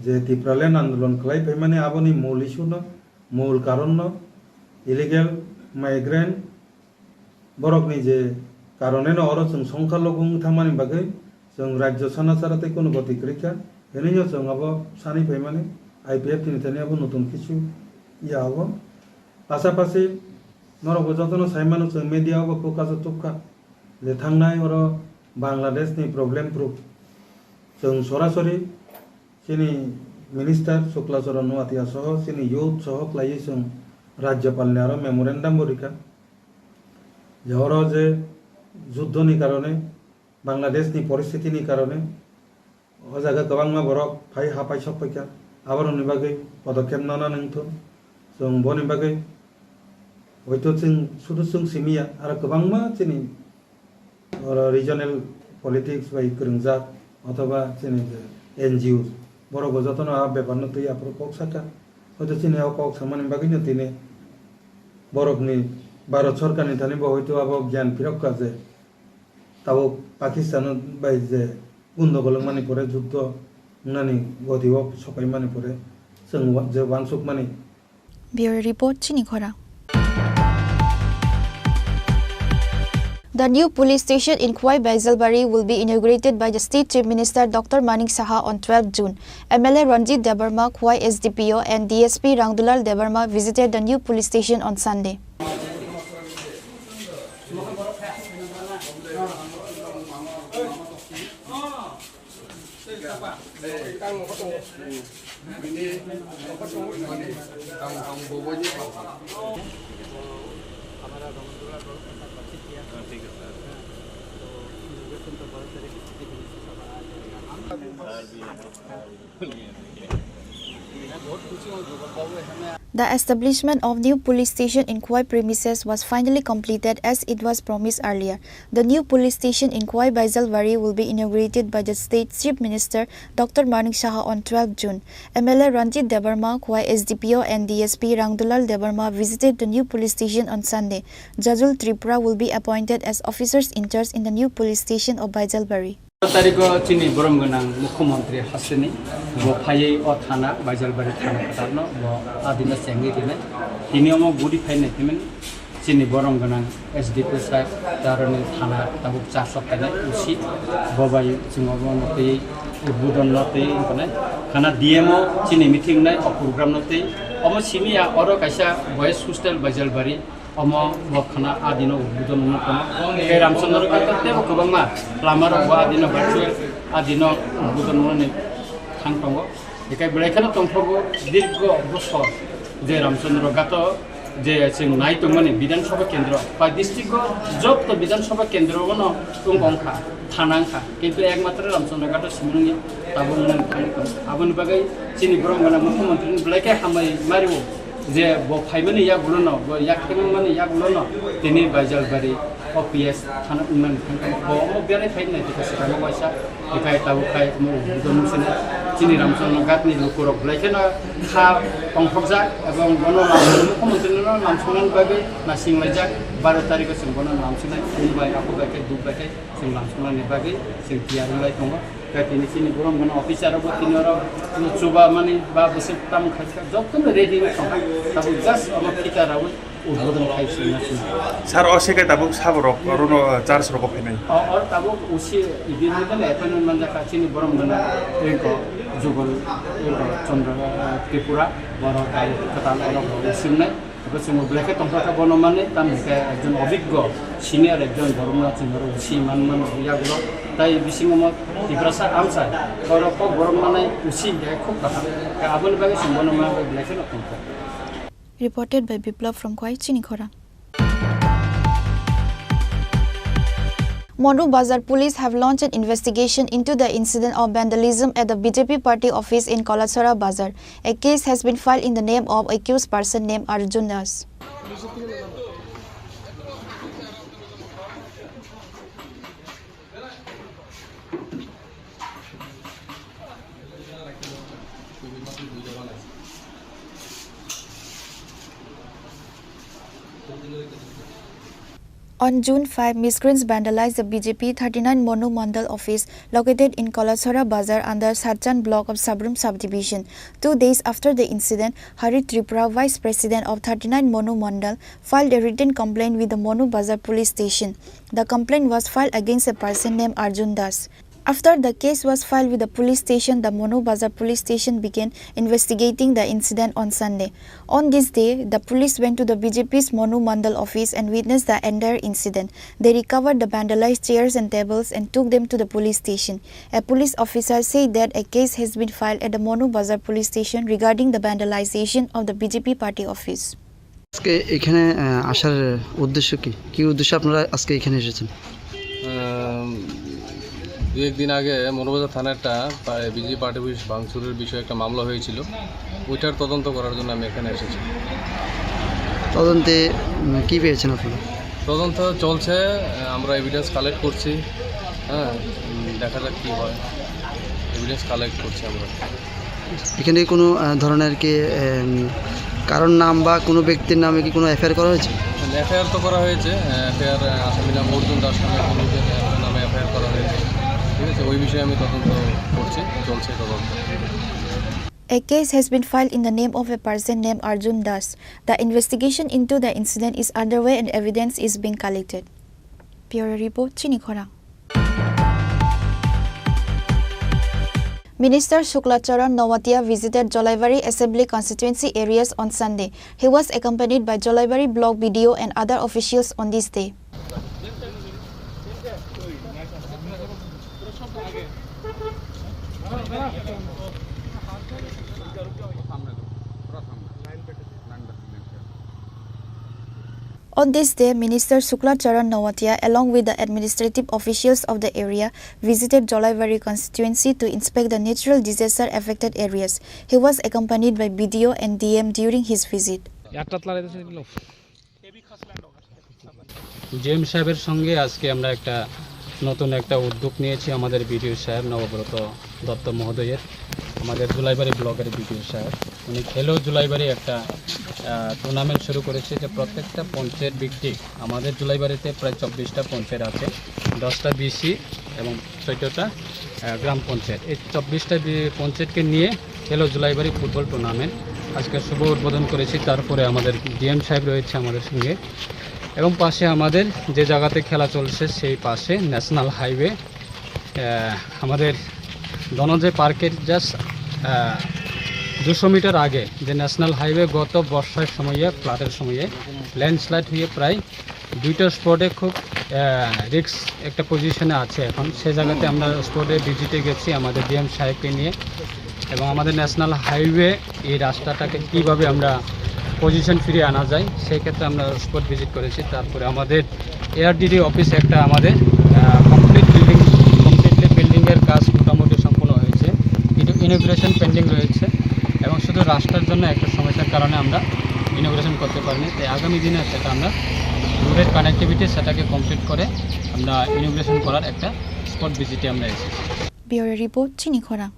je Tipraland andolon khlai phaimani aboni mul issue no, mul karon no illegal migrant Borokni je karone no oro chwng songkha logo wng thangmani bagwi chwng rajyo sana chara tei kunu goti kwrwi kha, hinwi no chwng abo sanwi phaimani I P F T ni thani abo nutun kisu ya abo. Pasapasi norok bo jotono sai mano chwng media o bo focus o tubkha je thangnai oro Bangladesh ni problem proof chwng sorasori chini minister Shukla Charan Noatia soho chini youth soho khlaiwi chwng Rajyapal ni aro memorandum bo rikha. Je oro je juddho ni karone, Bangladesh ni poristhiti ni karone, o jaga kwbangma borok phai ha paisok paikha, aborokni bagwi podokkhep nana nangthun. Chwng boni bagwi hoito chwng sudu chwng simi ya, aro kwbangma chini oro regional politics bai kwrwngjak, othoba chini je N G Os, borok bo jotono a bepar no twi aphuru kok sakha. Hoito chini o kok samani bagwi no tini borokni Bharat Sorkar ni thani bo hoito abo gyan phirok kha je tabuk Pakistan bai je gundogol wngmani pore, juddho wngnani goti o sopai mani pore, chwng wa-, je wansuk mani. Bureau Report, Chini Khorang. The new police station in Khowai Baijalbari will be inaugurated by the State Chief Minister Doctor Manik Saha on twelfth June. M L A Ranjit Debbarma, Khowai S D P O, and D S P Rangdulal Debbarma visited the new police station on Sunday. The establishment of new police station in Khowai premises was finally completed as it was promised earlier. The new police station in Khowai Baijalbari will be inaugurated by the state Chief Minister Doctor Manik Saha on twelfth June. M L A Ranjit Debbarma, Khowai S D P O and D S P Rangdulal Debbarma visited the new police station on Sunday. Jajul Tripura will be appointed as officers in charge in the new police station of Baijalbari. Tarikh o chini borom gwnang mukhyamantri hasteni bo phaiwi o thana, Baijalbari thana kwtalno bo adina chengwi rinai. Tini omo guri phainai himani chini borom gwnang S D P sir, taroni thana tabuk char sokthani usi bo bai chwng omo twi udbodon no twi wngkhanai. Khana D M o chini meeting nai o program no twi omo simi ya oro kaisa boys hostel Baijalbari. Omo bo khana adino udbodon wngwi tongo. Tei Ramchandra Ghat tei bo kwbangma lama rok bo adino virtual adino udbodon wngwi thang tongo. Hikai belai kheno tongthogo dirgo bosor je Ramchandra Ghat o je chwng nai tongmani Bidhan Sabha Kendro bai district o jotto Bidhan Sabha Kendro o no wng wngkha, thana wngkha, kintu ekmatro Ramchandra Ghat o simi wngya tabuk wngmani thangwi tongo. Aboni bagwi chini borom gwnang mukhyamantri ni belai khe hambai mario. Je bo phaimani yagulono, bo yak khemani yagulono, tini Baijalbari O P S thana wngmani thangkha. Bo omo berai phai nai tongkha swkang waisa, hikai tabuk khai omo udbodon wngsinai. Chini Ramchandra Ghat ni lukurok belai kheno kha tongthokjak, ebong bono mukhyamantri no lamsongnani bagwi naisinglaijak, baro tarikh o chwng bono lamsinai, phung bai, aphuk bai khe, duk bai khe. Chwng lamsoknani bagwi chwng tiyar wnglai tongo. Tei tini chini borom gwnang officer rokbo tini oro chuba mani ba bwswk tamo khai kha, jotono ready wng tongkha. Tabuk just omo phita rawi udbodon khai swnna swnna. Sir, o se khe tabuk saborok orono charge rogo phainai. O, or tabuk usi ibirni appointment manjakha chini borom gwnang eko Jugal eko Chandra, eh, Tripura, borok tabuk kwtal oro usi wngnai. Abo chwng belai khe tongthok khe bono manwi, tamni khe ekjon obiggo, senior ekjon borokno chwng oro usi man man yagulo. Tai bisingo mo Tiprasa amchai, oro kok borok manai usi hinkhe khub kaham. Khe aboni bagwi chwng bono manwi belai kheno tongthok. Reported by Biplab from Khowai, Chini Khorang. Monu Bazar police have launched an investigation into the incident of vandalism at the B J P party office in Kalachhara Bazar. A case has been filed in the name of accused person named Arjun Das. On June five, miscreants vandalized the B J P thirty-nine Monu Mandal office located in Kalachhara Bazar under Satchan block of Sabrum subdivision. Two days after the incident, Hari Tripura, vice president of thirty-nine Monu Mandal, filed a written complaint with the Monu Bazar police station. The complaint was filed against a person named Arjun Das. After the case was filed with the police station, the Monu Bazar police station began investigating the incident on Sunday. On this day, the police went to the B J P's Monu Mandal office and witnessed the entire incident. They recovered the vandalized chairs and tables and took them to the police station. A police officer said that a case has been filed at the Monu Bazar police station regarding the vandalization of the B J P party office. আজকে এখানে, আহ, আসার উদ্দেশ্য কি? কি উদ্দেশ্যে আপনারা আজকে এখানে এসেছেন? আম, দু এক দিন আগে মনুবাজার থানায় একটা পা-, বিজেপি পার্টি অফিস ভাঙচুরের বিষয়ে একটা মামলা হয়েছিল, ওইটার তদন্ত করার জন্য আমি এখানে এসেছি। তদন্তে, উম, কি পেয়েছেন আপনারা? তদন্ত চলছে, আমরা এভিডেন্স কালেক্ট করছি, হ্যাঁ, উম, দেখা যাক কী হয়, এভিডেন্স কালেক্ট করছি আমরা। এখানে কোনো, আহ, ধরনের কি, এম, কারোর নাম বা কোনো ব্যক্তির নামে কি কোনো এফআইআর করা হয়েছে? এফআইআর তো করা হয়েছে, এফআইআর, আসামি নাম অর্জুন দাস নামে একজন লোকের নামে এফআইআর করা হয়েছে, ঠিক আছে? ওই বিষয়ে আমি তদন্ত করছি, চলছে তদন্ত। A case has been filed in the name of a person named Arjun Das. The investigation into the incident is underway and evidence is being collected. Bureau Report, Chini Khorang. Minister Shukla Charan Noatia visited Jolaibari Assembly Constituency areas on Sunday. He was accompanied by Jolaibari Block B D O and other officials on this day. On this day, Minister Shukla Charan Noatia, along with the administrative officials of the area, visited Jolaibari constituency to inspect the natural disaster affected areas. He was accompanied by B D O and D M during his visit. DM সাহেবের সঙ্গে আজকে আমরা একটা নতুন একটা উদ্যোগ নিয়েছি। আমাদের বিডিও সাহেব নবব্রত দত্ত মহোদয়ের, আমাদের জুলাইবাড়ি ব্লকের বিডিও সাহেব, উনি খেলো জুলাইবাড়ি একটা টুর্নামেন্ট শুরু করেছে, যে প্রত্যেকটা পঞ্চায়েত ভিত্তিক, আমাদের জুলাইবাড়িতে প্রায় চব্বিশটা পঞ্চায়েত আছে, দশটা বিসি এবং চোদ্দটা গ্রাম পঞ্চায়েত। এই চব্বিশটা পঞ্চায়েতকে নিয়ে খেলো জুলাইবাড়ি ফুটবল টুর্নামেন্ট আজকে শুভ উদ্বোধন করেছি। তারপরে আমাদের ডিএম সাহেব রয়েছে আমাদের সঙ্গে, এবং পাশে আমাদের যে জায়গাতে খেলা চলছে সেই পাশে ন্যাশনাল হাইওয়ে, আহ, আমাদের ধনঞ্জয় পার্কের জাস্ট দুশো মিটার আগে যে ন্যাশনাল হাইওয়ে গত বর্ষার সময়ে, ফ্লাডের সময়ে ল্যান্ডস্লাইড হয়ে প্রায় দুইটা স্পটে খুব রিস্ক একটা পজিশনে আছে এখন। সে জায়গাতে আমরা স্পটে ভিজিটে গেছি আমাদের ডিএম সাহেবকে নিয়ে, এবং আমাদের ন্যাশনাল হাইওয়ে এই রাস্তাটাকে কীভাবে আমরা পজিশন ফিরিয়ে আনা যায়, সেই ক্ষেত্রে আমরা স্পট ভিজিট করেছি। তারপরে আমাদের এআরডিডি অফিস একটা আমাদের কমপ্লিট বিল্ডিং, কমপ্লিটলি বিল্ডিংয়ের কাজ মোটামুটি সম্পূর্ণ হয়েছে, কিন্তু ইনোগ্রেশন পেন্ডিং রয়েছে, এবং শুধু রাস্তার জন্য একটা সমস্যার কারণে আমরা ইনোগ্রেশন করতে পারিনি। তাই আগামী দিনে সেটা আমরা রোডের কানেক্টিভিটি সেটাকে কমপ্লিট করে আমরা ইনোগ্রেশন করার একটা স্পট ভিজিটে আমরা এসেছি। Bureau report, Chini Khorang.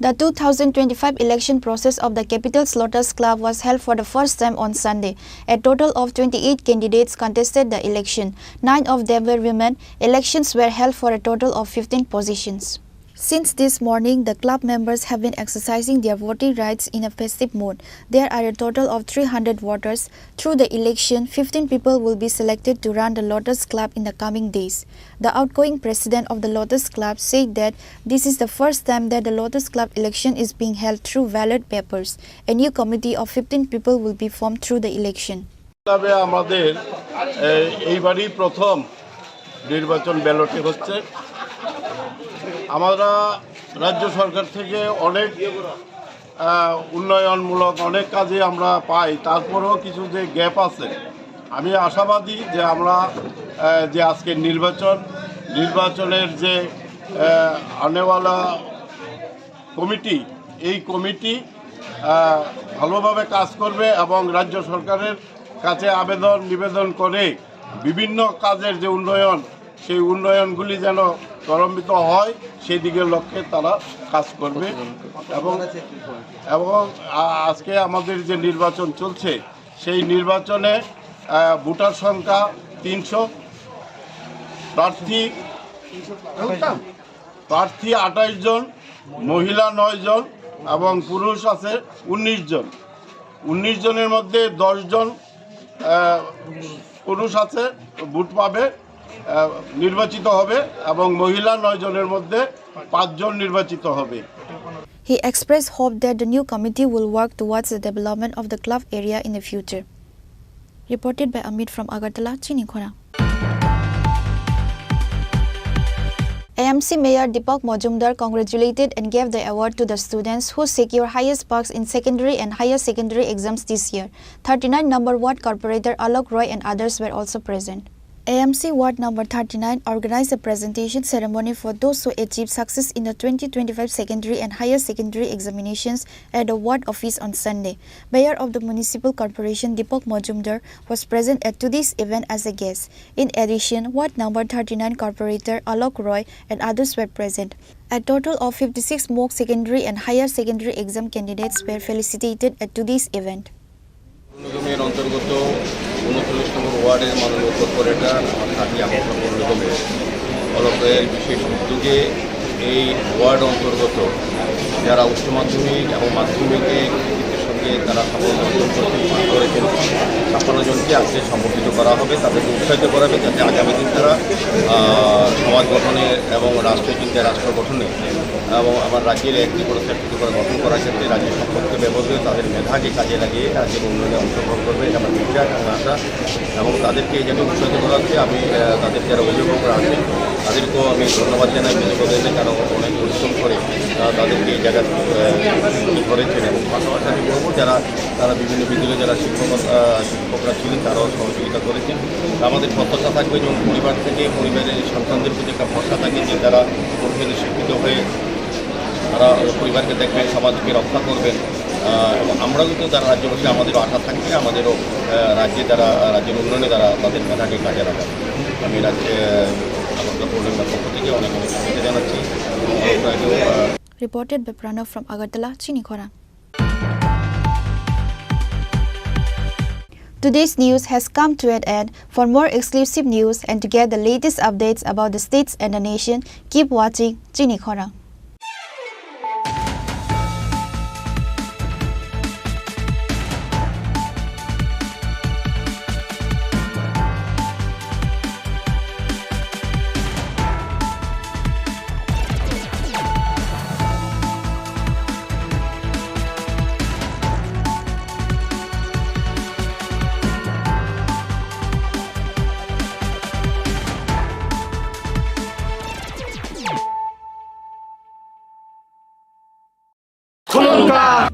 The two thousand twenty-five election process of the Capital Lotus Club was held for the first time on Sunday. A total of twenty-eight candidates contested the election. Nine of them were women. Elections were held for a total of fifteen positions. Since this morning, the club members have been exercising their voting rights in a festive mode. There are a total of three hundred voters. Through the election, fifteen people will be selected to run the Lotus Club in the coming days. The outgoing president of the Lotus Club said that this is the first time that the Lotus Club election is being held through ballot papers. A new committee of fifteen people will be formed through the election. তবে আমাদের, এ, এইবারই প্রথম নির্বাচন ব্যালটে হচ্ছে। আমরা রাজ্য সরকার থেকে অনেক, আহ, উন্নয়নমূলক অনেক কাজই আমরা পাই, তারপরেও কিছু যে গ্যাপ আছে, আমি আশাবাদী যে আমরা, আহ, যে আজকের নির্বাচন, নির্বাচনের যে, আহ, আনেওয়ালা কমিটি, এই কমিটি, আহ, ভালোভাবে কাজ করবে এবং রাজ্য সরকারের কাছে আবেদন নিবেদন করে বিভিন্ন কাজের যে উন্নয়ন, সেই উন্নয়নগুলি যেন ত্বরান্বিত হয়, সেই দিকে লক্ষ্যে তারা কাজ করবে। এবং, এবং আ-, আজকে আমাদের যে নির্বাচন চলছে, সেই নির্বাচনে, আহ, ভোটার সংখ্যা তিনশো, প্রার্থী, প্রার্থী আঠাশ জন, মহিলা নয় জন এবং পুরুষ আছে উনিশ জন। উনিশ জনের মধ্যে দশ জন, আহ, পুরুষ আছে, ভোট পাবে, আহ, নির্বাচিত হবে এবং মহিলা নয় জনের মধ্যে পাঁচজন নির্বাচিত হবে। He expressed hope that the new committee will work towards the development of the club area in the future. Reported by Amit from Agartala, Chini Khorang. A M C Mayor Deepak Majumdar congratulated and gave the award to the students who secure highest marks in secondary and higher secondary exams this year. Thirty-nine number ward corporator Alok Roy and others were also present. A M C Ward number thirty-nine organized a presentation ceremony for those who achieved success in the twenty twenty-five secondary and higher secondary examinations at the ward office on Sunday. Mayor of the Municipal Corporation Deepak Majumdar was present at today's event as a guest. In addition, Ward number thirty-nine Corporator Alok Roy and others were present. A total of fifty-six mock secondary and higher secondary exam candidates were felicitated at today's event. পৌর নিগমের অন্তর্গত ঊনচল্লিশ নম্বর ওয়ার্ডের মাননীয় কর্পোরেটর আমার খাতি আমন্ত্রণ পৌর নিগমের অলকয়ের বিশেষ উদ্যোগে এই ওয়ার্ড অন্তর্গত যারা উচ্চ মাধ্যমিক এবং মাধ্যমিকে কৃতিত্বের সঙ্গে তারা সাফল্য অর্জন করতে পারেছেন, ছাপ্পান্ন জনকে আজকে সম্বর্ধিত করা হবে, তাদেরকে উৎসাহিত করা হবে, যাতে আগামী দিন তারা, আহ, সমাজ গঠনে এবং রাষ্ট্রীয় চিন্তায় রাষ্ট্র গঠনে এবং আমার রাজ্যের একটি করে সরকার গঠন করার ক্ষেত্রে রাজ্য সম্পদকে ব্যবহার করে তাদের মেধাকে কাজে লাগিয়ে রাজ্যের উন্নয়নে অংশগ্রহণ করবে, এটা আমার বিশ্বাস এবং আশা। এবং তাদেরকে এই জায়গায় উৎসাহিত করা হচ্ছে। আমি, আহ, তাদের যারা অভিভাবকরা আছেন, তাদেরকেও আমি ধন্যবাদ জানাই, বিশেষ করে যে তারা অনেক পরিশ্রম করে, আহ, তাদেরকে এই জায়গা, আহ, করেছেন। এবং পাশাপাশি আমি বলবো, যারা, তারা বিভিন্ন বিদ্যালয়ে যারা শিক্ষক, আহ, শিক্ষকরা ছিলেন, তারাও সহযোগিতা করেছেন। আমাদের প্রত্যাশা থাকবে যেমন পরিবার থেকে, পরিবারের সন্তানদের প্রতি একটা ভরসা থাকে যে তারা ভবিষ্যতে শিক্ষিত হয়ে তারা পরিবারকে দেখবেন, সমাজকে রক্ষা করবেন। আহ, এবং আমরাও কিন্তু তারা রাজ্যবাসী, আমাদেরও আশা থাকবে, আমাদেরও, আহ, রাজ্যে তারা, রাজ্যের উন্নয়নে তারা তাদের মেধাকে কাজে লাগাবে। আমি রাজ্যে, আহ, আগরতলা পৌরনিগমের পক্ষ থেকে অনেক অনেক শুভেচ্ছা জানাচ্ছি। এবং আমরা এটাও, আহ, Reported by Pranav from Agartala, Chini Khorang. Today's news has come to an end. For more exclusive news and to get the latest updates about the states and the nation, keep watching Chini Khorang.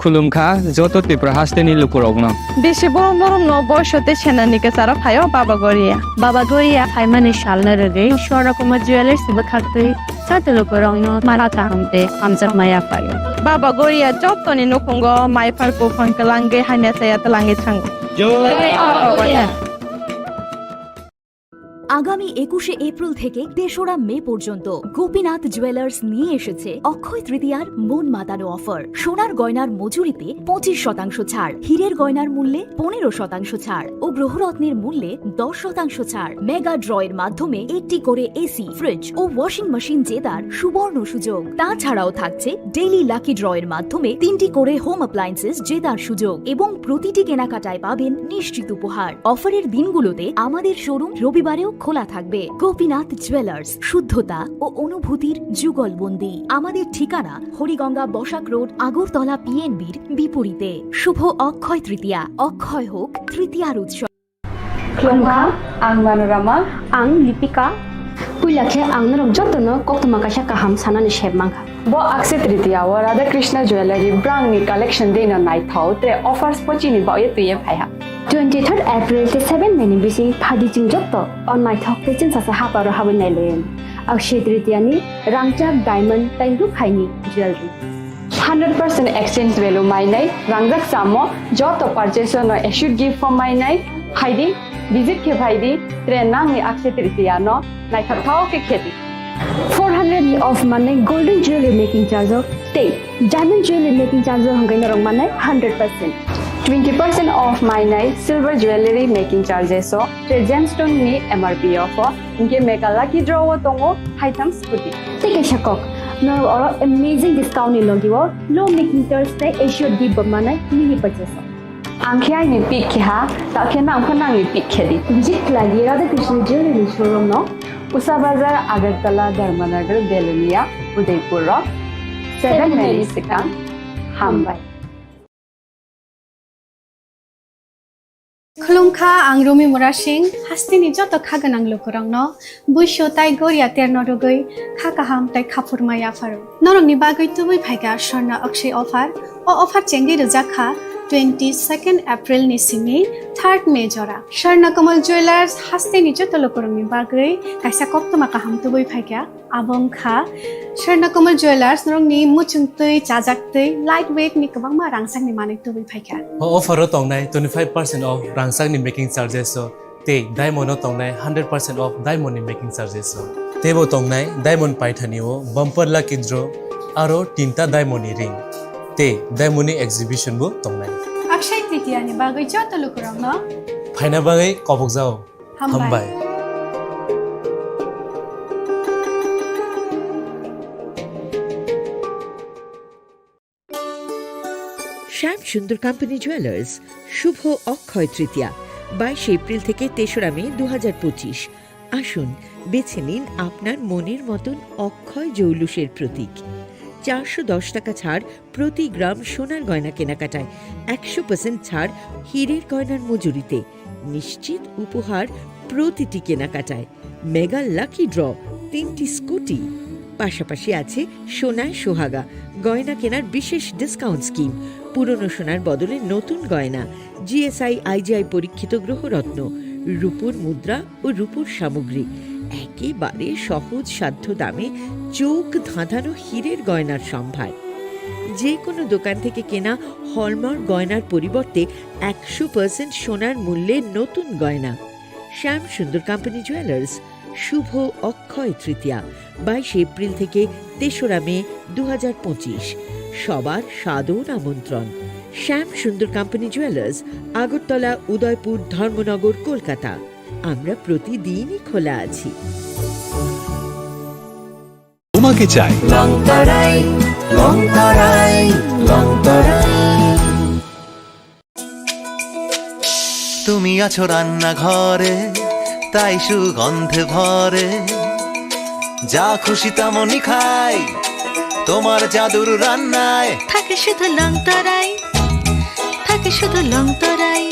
Khulumkha joto Tripura hasteni lukurokno. Bisi borom borom no boiso tei senani kwcharo phaio Baba Goria. Baba Goria phaimani salno rwgwi Swarna Kumar Jewellers bwkhaktwi joto lukurokno mara kaham tei hamjakma yaphaio. Baba Goria jotoni nukhungo maiphar buphang kwlangwi hamya chaya twlangwi thango. Jai Baba Goria. আগামী একুশে এপ্রিল থেকে তেসরা মে পর্যন্ত গোপীনাথ জুয়েলার্স নিয়ে এসেছে অক্ষয় তৃতীয়ার মন মাতানো অফার। সোনার গয়নার মজুরিতে পঁচিশ শতাংশ ছাড়, হীরের গয়নার মূল্যে পনেরো শতাংশ ছাড় ও গ্রহরত্নের মূল্যে দশ শতাংশ ছাড়। মেগা ড্রয়ের মাধ্যমে একটি করে এসি, ফ্রিজ ও ওয়াশিং মেশিন জেতার সুবর্ণ সুযোগ। তাছাড়াও থাকছে ডেইলি লাকি ড্রয়ের মাধ্যমে তিনটি করে হোম অ্যাপ্লায়েন্সেস জেতার সুযোগ এবং প্রতিটি কেনাকাটায় পাবেন নিশ্চিত উপহার। অফারের দিনগুলোতে আমাদের শোরুম রবিবারেও খোলা থাকবে। গোপীনাথ জুয়েলার্স, শুদ্ধতা ও অনুভূতির যুগলবন্দি। আমাদের ঠিকানা হরিগঙ্গা বসাক রোড, আগরতলা পিএনবির বিপরীতে। শুভ অক্ষয় তৃতীয়া, অক্ষয় হোক তৃতীয়ার উৎসব। Khulumkha, ang Manorama. Ang Lipika. Puila khe ang norok jotono koktwma kaisa kaham sanani sep mankha. Bo Akshaya Tritiya o Radha Krishna Jewellery brangni collection deino naithok tre offers pochini baoye twiye phaiha. Twenty-third April tei seven May ni bising phadi chwng joto o naithok tei chwngsasa haparo habwi nailayan. Akshaya Tritiya ni rangchak diamond tei rukhaini jewellery. Hundred percent exchange value mainai, rangjak samo joto purchase no assured gift form mainai, phaidi, visit khe phaidi, tre nangni Akshaya Tritiya no naithok thao khe khedi. Four hundred ni off manai golden jewelry making charge o tei diamond jewelry making charge o hwnkhai norok manai hundred percent. Twenty percent off mainai silver jewelry making charges o tre gemstone ni M R P off o. Hinkhe mega lucky draw o tongo haitham scooty. Tei kaisa kok, norok oro amazing discount ni logi o low making charge tei assured gift bo manai mini purchase o. Ang khe aini pick khe ha, ta khe nang pho nangni pick khe di. Visit khlai di Radha Krishna Jewelry ni showroom no. Usa Bazar, Agartala, Dharmanagar, Belonia, Udaipur o. Seven Seven May ni minutes. Swkang. Hambai. Khulumkha, ang Rumi Murasing, hasteni joto kha gwnang lukurokno buisu tai goria terno rwgwi kha kaham tai khaphurma yapharo. Norokni bagwi tubui phaikha Swarna Akshaya offer. O offer chengwi rwjak kha twenty-second April ni simi third May jora. Swarna Kamal Jewellers hasteni joto lukurokni bagwi kaisa koktwma kaham tubui phaikha. Abo wngkha Swarna Kamal Jewellers, norokni muchungtwi, chajaktwi, light weight ni kwbangma rangchakni manwi tubui phaikha. O offer o tongnai twenty-five percent off rangchakni making charges o tei diamond o tongnai hundred percent off diamond ni making charges o. Teibo tongnai diamond paithani o bumper lucky draw aro tinta diamond ni ring tei diamond ni exhibition bo tongnai. Akshaya Tritiya ni bagwi joto lukurokno phaina bagwi kobokjao. Hambai. Hambai. শ্যাম Sundar company jewellers, শুভ অক্ষয় তৃতীয়া, বাইশে এপ্রিল থেকে তেসরা মে দু হাজার পঁচিশ। আসুন, বেছে নিন আপনার মনের মতন অক্ষয় জৌলুসের প্রতীক। চারশো দশ টাকা ছাড় প্রতি গ্রাম সোনার গয়না কেনাকাটায়, একশো পার্সেন্ট ছাড় হীরের গয়নার মজুরিতে, নিশ্চিত উপহার প্রতিটি কেনাকাটায়, মেগা লাকি ড্র তিনটি স্কুটি। পাশাপাশি আছে সোনায় সোহাগা, গয়না কেনার বিশেষ ডিসকাউন্ট স্কিম, পুরনো সোনার বদলে নতুন গয়না, জিএসআই আইজিআই পরীক্ষিত গ্রহরত্ন, রূপোর মুদ্রা ও রূপোর সামগ্রী, একেবারে সহজ সাধ্য দামে চোখ ধাঁধানো হীরের গয়নার সম্ভার। যে কোনো দোকান থেকে কেনা হলমার্ক গয়নার পরিবর্তে একশো পার্সেন্ট সোনার মূল্যে নতুন গয়না। শ্যাম সুন্দর কোম্পানি জুয়েলার্স, শুভ অক্ষয় তৃতীয়া, বাইশে এপ্রিল থেকে তেসরা মে দু হাজার পঁচিশ। সবার সাদর আমন্ত্রণ। শ্যাম সুন্দর কোম্পানি জুয়েলার্স, আগরতলা, উদয়পুর, ধর্মনগর, কলকাতা। আমরা প্রতিদিনই খোলা আছি। তোমাকে চাই। লংতরাই, লংতরাই, লংতরাই। তুমি আছো রান্নাঘরে, তাই সুগন্ধে ভরে। যা খুশি তেমনই খাই, তোমার জাদুর রান্নায়। থাকে শুধু লংতরাই, থাকে শুধু লংতরাই।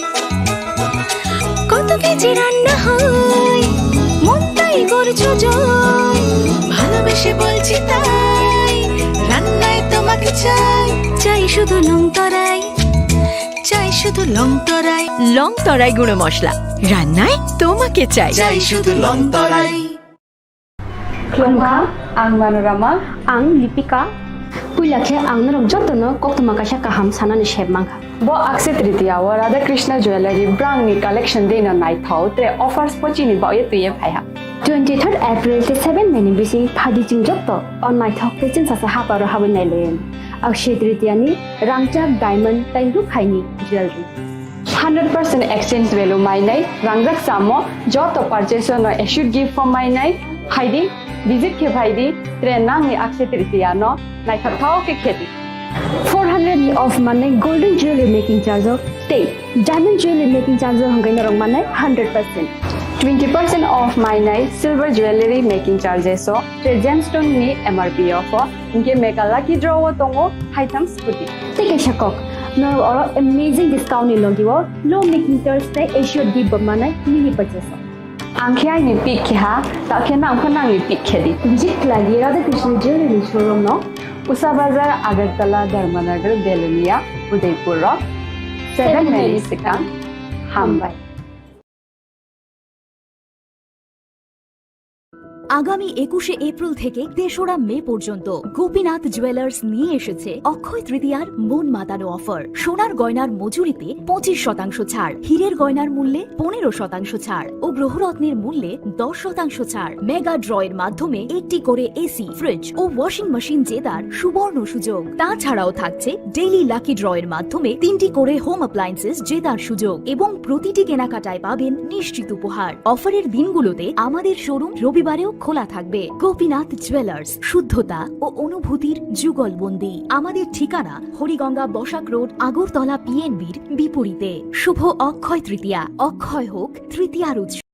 কত কেজি রান্না হয়, মনটাই করছো জয়। ভালোবেসে বলছি তাই, রান্নায় তোমাকে চাই। চাই শুধু লংতরাই, চাই শুধু লংতরাই। লংতরাই গুঁড়ো মশলা, রান্নায় তোমাকে চাই। চাই শুধু লংতরাই। Khulumkha, ang Manorama. Ang Lipika. Puila khe ang norok jotono koktwma kaisa kaham sanani sep mankha. Bo Akshaya Tritiya o Radha Krishna Jewellery brang ni collection deino naithok tre offers pochini baoye twiye phaiha. Twenty third April tei seven May ni bising phadi chwng joto o naithok tei chwngsacha haparo habwi nailaiyani. Akshaya Tritiya ni rangchak diamond tei rukhaini jewellery. Hundred percent exchange value mainai, rangjak samo joto purchase no assured gift form mainai, phaidi, visit khe phaidi, tre nangni Akshaya Tritiya no naithokthok khe khedi. Four hundred ni off manai golden jewelry making charge o tei diamond jewelry making charge o hwnkhe norok manai hundred percent. Twenty percent off mainai silver jewelry making charges o tre gemstone ni M R P off o. Hinkhe mega lucky draw o tongo haitham scooty. Tei kaisa kok, norok oro amazing discount ni logi o low making charge tei assured gift bo manai mini purchase o. Ang khe aini pick khe ha, ta khe nang pho nangni pick khe di. Visit khlai di Radha Krishna Jewelry ni showroom no. Usa Bazar, Agartala, Dharmanagar, Belonia, Udaipur o. Seven May ni swkang. Hambai. আগামী একুশে এপ্রিল থেকে তেসরা মে পর্যন্ত গোপীনাথ জুয়েলার্স নিয়ে এসেছে অক্ষয় তৃতীয়ার মন মাতানো অফার। সোনার গয়নার মজুরিতে পঁচিশ শতাংশ ছাড়, হীরের গয়নার মূল্যে পনেরো শতাংশ ছাড় ও গ্রহরত্নের মূল্যে দশ শতাংশ ছাড়। মেগা ড্র এর মাধ্যমে একটি করে এসি, ফ্রিজ ও ওয়াশিং মেশিন জেতার সুবর্ণ সুযোগ। তাছাড়াও থাকছে ডেইলি লাকি ড্র এর মাধ্যমে তিনটি করে হোম অ্যাপ্লায়েন্সেস জেতার সুযোগ এবং প্রতিটি কেনাকাটায় পাবেন নিশ্চিত উপহার। অফারের দিনগুলোতে আমাদের শোরুম রবিবারেও খোলা থাকবে। গোপীনাথ জুয়েলার্স, শুদ্ধতা ও অনুভূতির যুগলবন্দি। আমাদের ঠিকানা হরিগঙ্গা বসাক রোড, আগরতলা পিএনবির বিপরীতে। শুভ অক্ষয় তৃতীয়া, অক্ষয় হোক তৃতীয়ার উৎসব।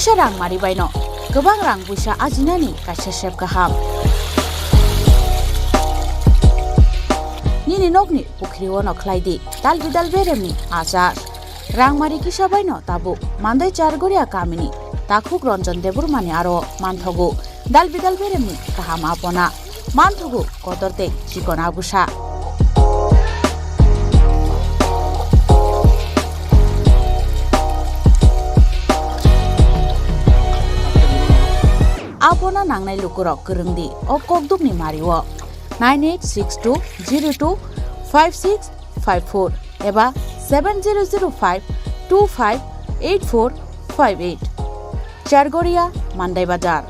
Kisa rangmari baino kwbang rang puisa ajinani kaisa sep kaham. Nini nokni pukhri-o no khlai di dal bidal beremni achar. Rangmari kisa baino tabuk Mandai Chargoria kamini takhuk Ranjan Debbarmani aro manthogo dal bidal beremni kaham apona. Manthogo kotor tei chikon agusa. Apona nangnai lukurok kwrwng di o kokdukni mario. Nine eight six two zero two five six five four eba seven zero zero five two five eight four five eight. Chargoria, Mandai Bazar.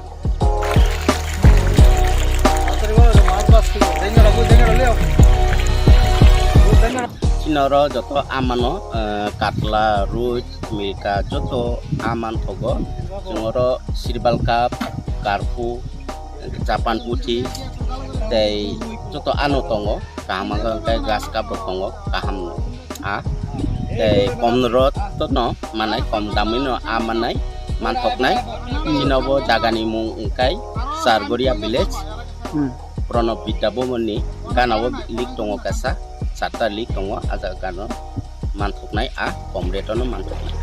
Chini oro joto amano, eh, katla, roi, milka joto aman thogo. Chwng oro sirbal cup, karpu, Japan puthi tei joto ano tongo, kaham wngkha hwnkhe grass cup rok tongo, kaham no a tei kom rok to no manai, kom damwi no a manai, manthoknai. Chini bo jagani mung wngkha Chargoria village. Hmm. Pranab Vidya Bhavan ni gana o lake tongo kaisa, charta lake tongo, a jaga gana o manthoknai, a kom rate o no manthoknai.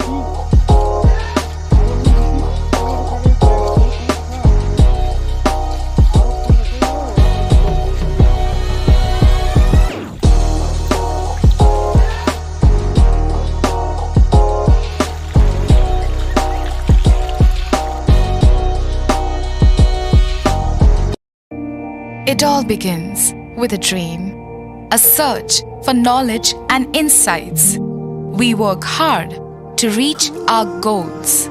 It all begins with a dream, a search for knowledge and insights. We work hard to reach our goals.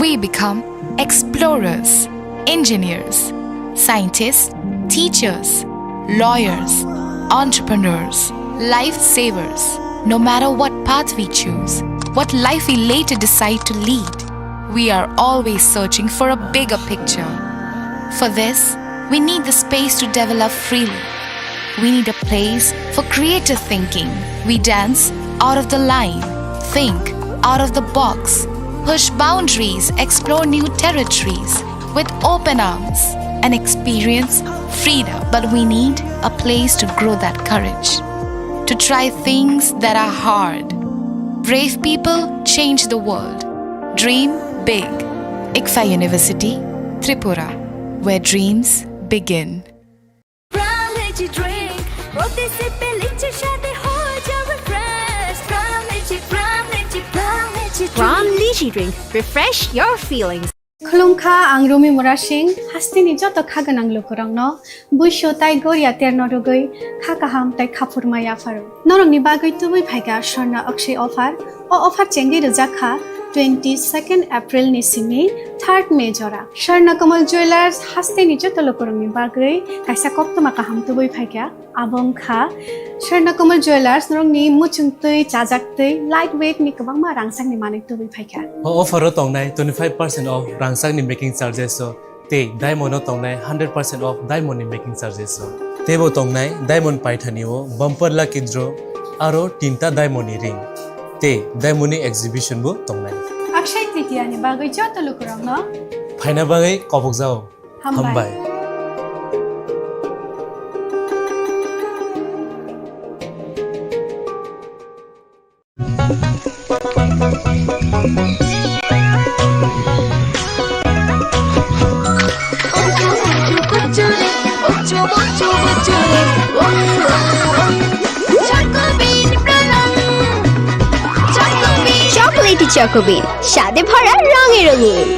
We become explorers, engineers, scientists, teachers, lawyers, entrepreneurs, lifesavers. No matter what path we choose, what life we later decide to lead, we are always searching for a bigger picture. For this, we need the space to develop freely. We need a place for creative thinking. We dance out of the line, think out of the box, push boundaries, explore new territories with open arms, and experience freedom. But we need a place to grow that courage, to try things that are hard. Brave people change the world. Dream big. ICFAI University, Tripura, where dreams begin. Praniji drink, প্রতি সিপে লিচি স্বাদে হয়ে যাবে fresh। Praniji, Praniji, Praniji drink. Pran Lychee drink, refresh your feelings. Khulumkha, ang Rumi Murasing, hasteni joto kha gwnang lukurokno, buiso tai goria terno rwgwi kha kaham tai khaphurma yapharo. Norokni bagwi tubui phaikha Swarna Akshay offer. O offer chengwi rwjak kha twenty second April ni simi third May jora. Swarna Kamal Jewellers hasteni joto lukurokni bagwi kaisa koktwma kaham tubui phaikha. Abo wngkha Swarna Kamal Jewellers, norokni muchung twi, chajak twi, light weight ni kwbangma rangchakni manwi tubui phaikha. O offer o tongnai twenty five percent off rangchakni making charges o. Tei diamond o tongnai hundred percent off diamond ni making charges o. Teibo tongnai diamond paithani o bumper lucky draw aro tinta diamond ni ring. Tei diamond ni exhibition bo tongnai. Akshay Tritiya ni bagwi joto lukurokno phaina bagwi kobokjao. Hambai. Hambai. Chocolatey Choco Bean, স্বাদে ভরা রঙে রঙিন।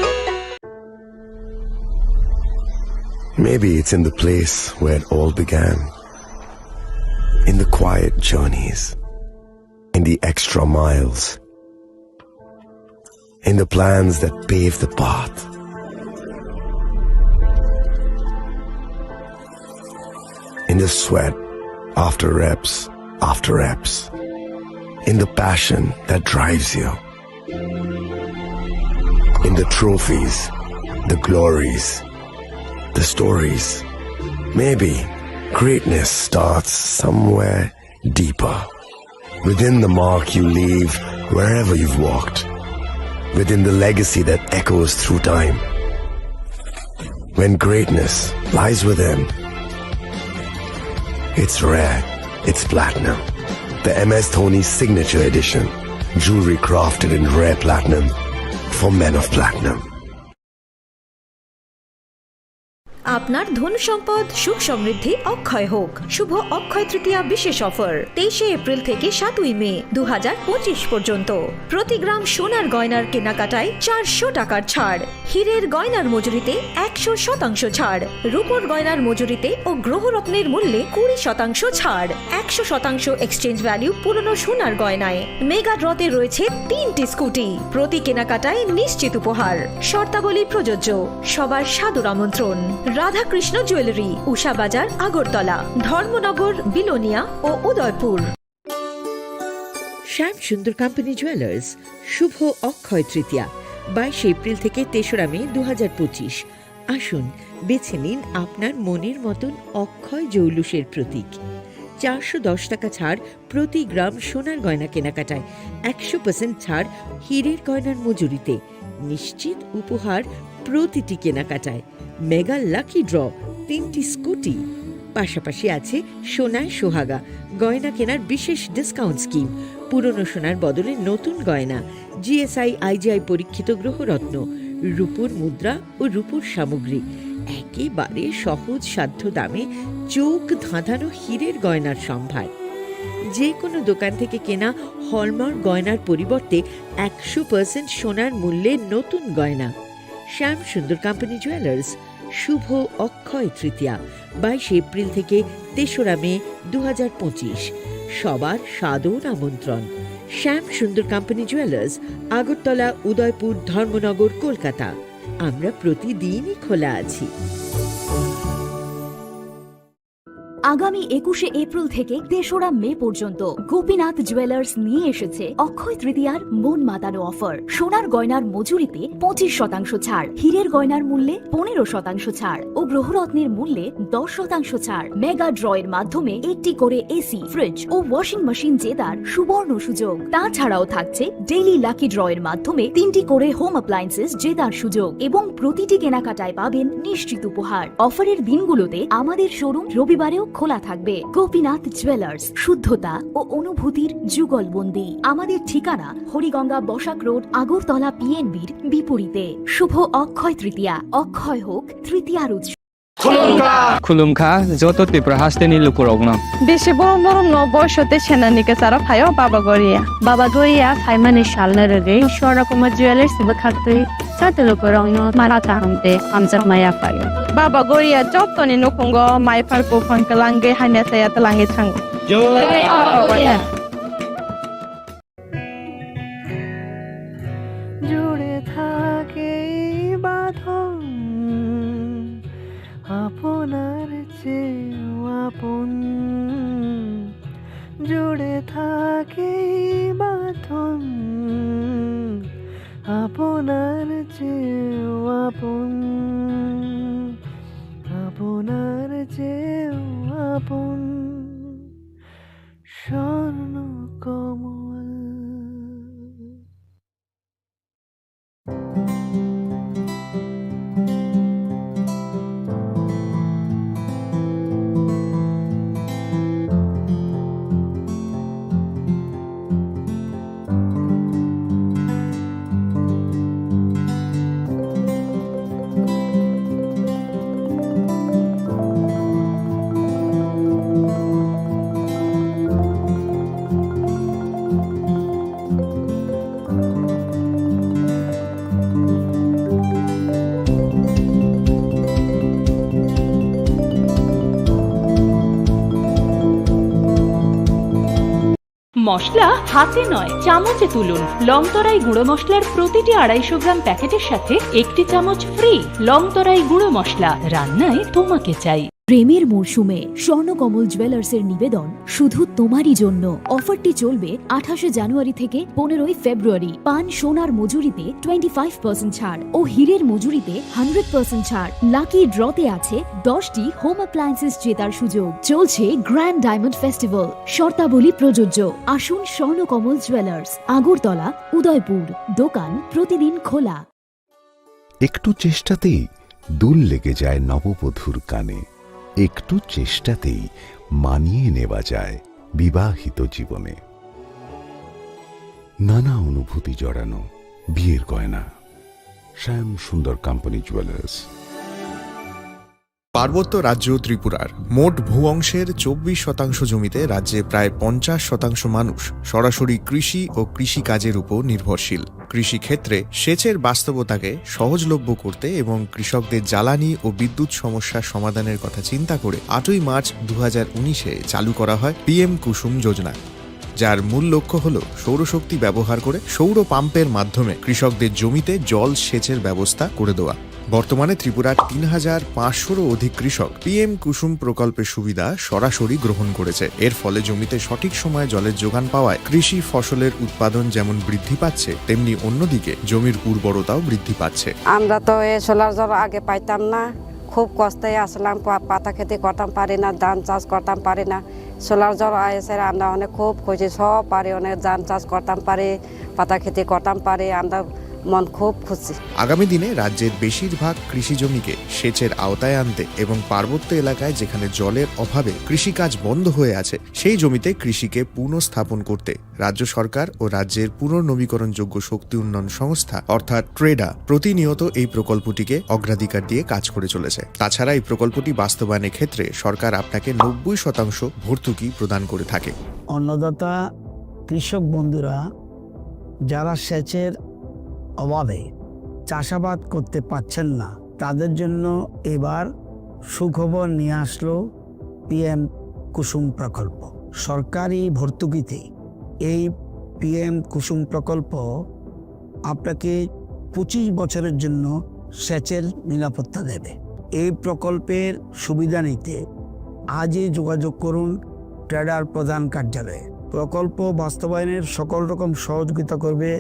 Maybe it's in the place where it all began. In the quiet journeys, in the extra miles, in the plans that pave the path, in the sweat after reps after reps, in the passion that drives you. In the trophies, the glories, the stories. Maybe greatness starts somewhere deeper. Within the mark you leave wherever you've walked. Within the legacy that echoes through time. When greatness lies within, it's rare, it's platinum. The M S Dhoni Signature Edition. Jewelry crafted in rare platinum for men of platinum. আপনার ধন সম্পদ সুখ সমৃদ্ধি অক্ষয় হোক। শুভ অক্ষয় তৃতীয়া বিশেষ অফার, তেইশে এপ্রিল থেকে সাতই মে দু হাজার পঁচিশ পর্যন্ত। প্রতি গ্রাম সোনার গয়নার কেনাকাটায় চারশো টাকার ছাড়, হীরের গয়নার মজুরিতে একশো শতাংশ ছাড়, রূপোর গয়নার মজুরিতে ও গ্রহরত্নের মূল্যে কুড়ি শতাংশ ছাড়, একশো শতাংশ এক্সচেঞ্জ ভ্যালু পুরনো সোনার গয়নায়। মেগা ড্রতে রয়েছে তিনটি স্কুটি, প্রতি কেনাকাটায় নিশ্চিত উপহার। শর্তাবলী প্রযোজ্য। সবার সাদর আমন্ত্রণ। রাধাকৃষ্ণ জুয়েলারি, উষা বাজার, আগরতলা, ধর্মনগর, বিলোনিয়া ও উদয়পুর। শ্যাম সুন্দর কোম্পানি জুয়েলার্স, শুভ অক্ষয় তৃতীয়া, বাইশে এপ্রিল থেকে তেসরা মে দু হাজার পঁচিশ। আসুন, বেছে নিন আপনার মনের মতন অক্ষয় জৌলুসের প্রতীক। চারশো দশ টাকা ছাড় প্রতি গ্রাম সোনার গয়না কেনাকাটায়, একশো পার্সেন্ট ছাড় হীরের গয়নার মজুরিতে, নিশ্চিত উপহার প্রতিটি কেনাকাটায়। মেগা লাকি ড্র, তিনটি স্কুটি, পাশাপাশি আছে সোনায় সোহাগা, গয়না কেনার বিশেষ ডিসকাউন্ট স্কিম, পুরনো সোনার বদলে নতুন গয়না, জিএসআই আইজিআই পরীক্ষিত গ্রহরত্ন, রূপোর মুদ্রা ও রূপোর সামগ্রী, একেবারে সহজ সাধ্য দামে চোখ ধাঁধানো হীরের গয়নার সম্ভার। যে কোনো দোকান থেকে কেনা হলমার্ক গয়নার পরিবর্তে একশো পার্সেন্ট সোনার মূল্যে নতুন গয়না। শ্যাম সুন্দর কোম্পানি জুয়েলার্স, শুভ অক্ষয় তৃতীয়া, বাইশে এপ্রিল থেকে তেসরা মে দু হাজার পঁচিশ। সবার সাদর আমন্ত্রণ। শ্যাম সুন্দর কোম্পানি জুয়েলার্স, আগরতলা, উদয়পুর, ধর্মনগর, কলকাতা। আমরা প্রতিদিনই খোলা আছি। আগামী একুশে এপ্রিল থেকে তেসরা মে পর্যন্ত গোপীনাথ জুয়েলার্স নিয়ে এসেছে অক্ষয় তৃতীয়ার মন মাতানো অফার। সোনার গয়নার মজুরিতে পঁচিশ শতাংশ ছাড়, হীরের গয়নার মূল্যে পনেরো শতাংশ ছাড় ও গ্রহরত্নের মূল্যে দশ শতাংশ ছাড়। মেগা ড্রয়ের মাধ্যমে একটি করে এসি, ফ্রিজ ও ওয়াশিং মেশিন জেতার সুবর্ণ সুযোগ। তাছাড়াও থাকছে ডেইলি লাকি ড্রয়ের মাধ্যমে তিনটি করে হোম অ্যাপ্লায়েন্সেস জেতার সুযোগ এবং প্রতিটি কেনাকাটায় পাবেন নিশ্চিত উপহার। অফারের দিনগুলোতে আমাদের শোরুম রবিবারেও খোলা থাকবে। গোপীনাথ জুয়েলার্স, শুদ্ধতা ও অনুভূতির যুগলবন্দি। আমাদের ঠিকানা হরিগঙ্গা বসাক রোড, আগরতলা পিএনবির বিপরীতে। শুভ অক্ষয় তৃতীয়া, অক্ষয় হোক তৃতীয়ার উৎসব। Khulumkha, joto Tripura hasteni lukurokno. Bisi borom borom no boisote senani kwcharo phaio Baba Goria. Baba Goria phaimani salno rwgwi Swarna Kumar Jewellers bwkhaktwi joto lukurokno mara kaham tei hamjakma yaphaio. Baba Goria jotoni nukhungo maiphar buphang kwlangwi hamya chaya twlangwi thango. Jai Baba Goria. জুড়ে থাকে এই বাঁধন, আপনার চেয়েও আপন। জুড়ে থাকে এই বাঁধন, আপনার চেয়েও আপন, আপনার চেয়েও আপন। স্বর্ণ কমল। মশলা হাতে নয়, চামচে তুলুন। লংতরাই গুঁড়ো মশলার প্রতিটি আড়াইশো গ্রাম প্যাকেটের সাথে একটি চামচ ফ্রি। লংতরাই গুঁড়ো মশলা, রান্নায় তোমাকে চাই। প্রেমের মরশুমে স্বর্ণকমল জুয়েলার্সের নিবেদন শুধু তোমারই জন্য। অফারটি চলবে আঠাশে জানুয়ারি থেকে পনেরোই ফেব্রুয়ারি। পান সোনার মজুরিতে টোয়েন্টি ফাইভ পার্সেন্ট ছাড় ও হীরের মজুরিতে হান্ড্রেড পার্সেন্ট ছাড়। লাকি ড্রতে আছে দশটি হোম অ্যাপ্লায়েন্সেস জেতার সুযোগ। চলছে গ্র্যান্ড ডায়মন্ড ফেস্টিভ্যাল। শর্তাবলী প্রযোজ্য। আসুন স্বর্ণকমল জুয়েলার্স, আগরতলা, উদয়পুর। দোকান প্রতিদিন খোলা। একটু চেষ্টাতেই দুল লেগে যায় নববধূর কানে, একটু চেষ্টাতেই মানিয়ে নেওয়া যায় বিবাহিত জীবনে। নানা অনুভূতি জড়ানো বিয়ের গয়না। শ্যাম সুন্দর কোম্পানি জুয়েলার্স। পার্বত্য রাজ্য ত্রিপুরার মোট ভূ অংশের চব্বিশ শতাংশ জমিতে রাজ্যে প্রায় পঞ্চাশ শতাংশ মানুষ সরাসরি কৃষি ও কৃষিকাজের উপর নির্ভরশীল। কৃষিক্ষেত্রে সেচের বাস্তবতাকে সহজলভ্য করতে এবং কৃষকদের জ্বালানি ও বিদ্যুৎ সমস্যা সমাধানের কথা চিন্তা করে আটই মার্চ দু হাজার উনিশে চালু করা হয় পিএম কুসুম যোজনা, যার মূল লক্ষ্য হল সৌরশক্তি ব্যবহার করে সৌর পাম্পের মাধ্যমে কৃষকদের জমিতে জল সেচের ব্যবস্থা করে দেওয়া। বর্তমানে ত্রিপুরার তিন হাজার পাঁচশোরও অধিক কৃষক পিএম কুসুম প্রকল্পের সুবিধা সরাসরি গ্রহণ করেছে। এর ফলে জমিতে সঠিক সময়ে জলের যোগান পাওয়ায় কৃষি ফসলের উৎপাদন যেমন বৃদ্ধি পাচ্ছে, তেমনি অন্যদিকে জমির উর্বরতাও বৃদ্ধি পাচ্ছে। আমরা তো এই সোলার জল আগে পাইতাম না, খুব কষ্টে আসলাম, পা-, পাতা খেতি করতাম পারি না, ধান চাষ করতাম পারি না। সোলার জল এসে আমরা অনেক খুব খুশি, সব পারি, অনেক ধান চাষ করতাম পারি, পাতা খেতি করতাম পারি। আমরা মন খুব খুশি। আগামী দিনে রাজ্যের বেশিরভাগ কৃষি জমিকে সেচের আওতায় আনতে এবং পার্বত্য এলাকায় যেখানে জলের অভাবে কৃষিকাজ বন্ধ হয়ে আছে, সেই জমিতে কৃষিকে পুনঃস্থাপন করতে রাজ্য সরকার ও রাজ্যের পুনর্নবীকরণযোগ্য শক্তি উন্নয়ন সংস্থা অর্থাৎ ট্রেডা প্রতিনিয়ত এই প্রকল্পটিকে অগ্রাধিকার দিয়ে কাজ করে চলেছে। তাছাড়া এই প্রকল্পটি বাস্তবায়নের ক্ষেত্রে সরকার আপনাকে নব্বই শতাংশ ভর্তুকি প্রদান করে থাকে। অন্নদাতা কৃষক বন্ধুরা যারা সেচের অভাবে চাষাবাদ করতে পারছেন না, তাদের জন্য এবার সুখবর নিয়ে আসলো পিএম কুসুম প্রকল্প। সরকারি ভর্তুকিতে এই পিএম কুসুম প্রকল্প আপনাকে পঁচিশ বছরের জন্য সেচের নিরাপত্তা দেবে। এই প্রকল্পের সুবিধা নিতে আজই যোগাযোগ করুন ট্রেডার প্রধান কার্যালয়ে। প্রকল্প বাস্তবায়নের সকল রকম সহযোগিতা করবে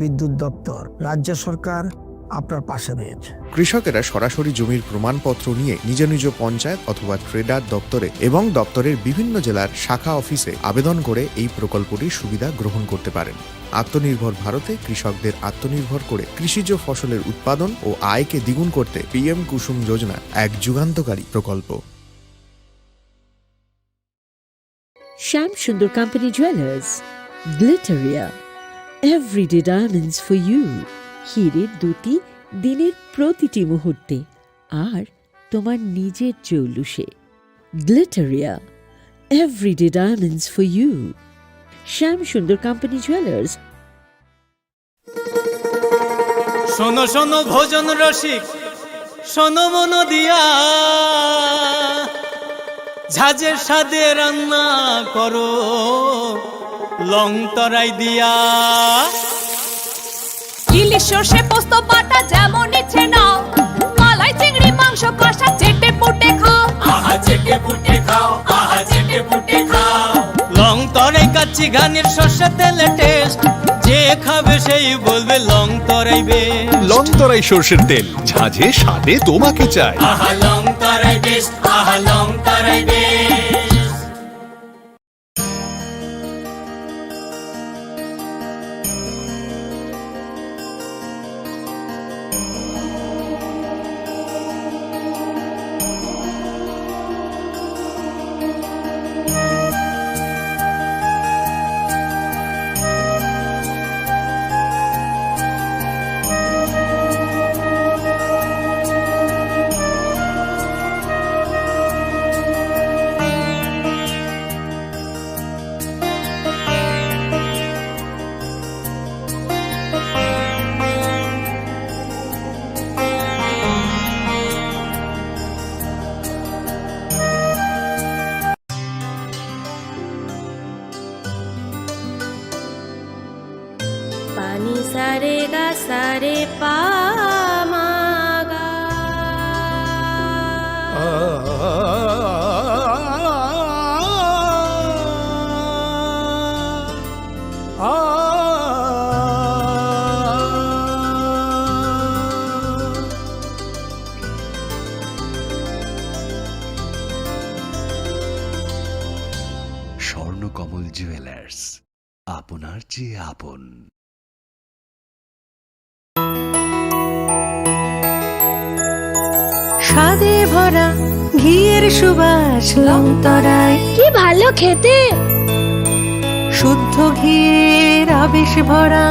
বিদ্যুৎ দপ্তর। রাজ্য সরকার আপনার পাশে রয়েছে। কৃষকেরা সরাসরি জমির প্রমাণপত্র নিয়ে নিজ নিজ পঞ্চায়েত অথবা ট্রেডার দপ্তরে এবং দপ্তরের বিভিন্ন জেলার শাখা অফিসে আবেদন করে এই প্রকল্পটির সুবিধা গ্রহণ করতে পারেন। আত্মনির্ভর ভারতে কৃষকদের আত্মনির্ভর করে কৃষিজ ফসলের উৎপাদন ও আয়কে দ্বিগুণ করতে পিএম কুসুম যোজনা এক যুগান্তকারী প্রকল্প। Shyam Sundar company jewellers, Glitteria, everyday diamonds for you. হীরের দুটি দিনের প্রতিটি মুহূর্তে আর তোমার নিজের জৌলুসে। Glitteria, everyday diamonds for you. Shyam Sundar company jewellers. শোনো শোনো ভোজন রসিক, শোনো মন দিয়া, ঝাঁঝে স্বাদে রান্না করো লং তরাই দিয়া। ইলিশ সর্ষে পোস্ত বাটা যেমন ইচ্ছে নাও, মালাই চিংড়ি মাংস কষা চেটে পুটে খাও। আহা চেটে পুটে খাও, আহা চেটে পুটে খাও। লং তরাই কাচ্চি ঘানির সর্ষে তেলে টেস্ট, যে খাবে সেই বলবে লং তরাই বেশ। লং তরাই সর্ষের তেল, ঝাঁঝে স্বাদে তোমাকে চাই। আহা লং তরাই বেশ, আহা লং তরাই বেশ। Pani sare ga sare pa ma ga. Swarnakamal jewellers, আপনার চেয়ে আপন। স্বাদে ভরা ঘিয়ের সুবাস লংতরাই। কি ভালো খেতে! শুদ্ধ ঘিয়ের আবেশ ভরা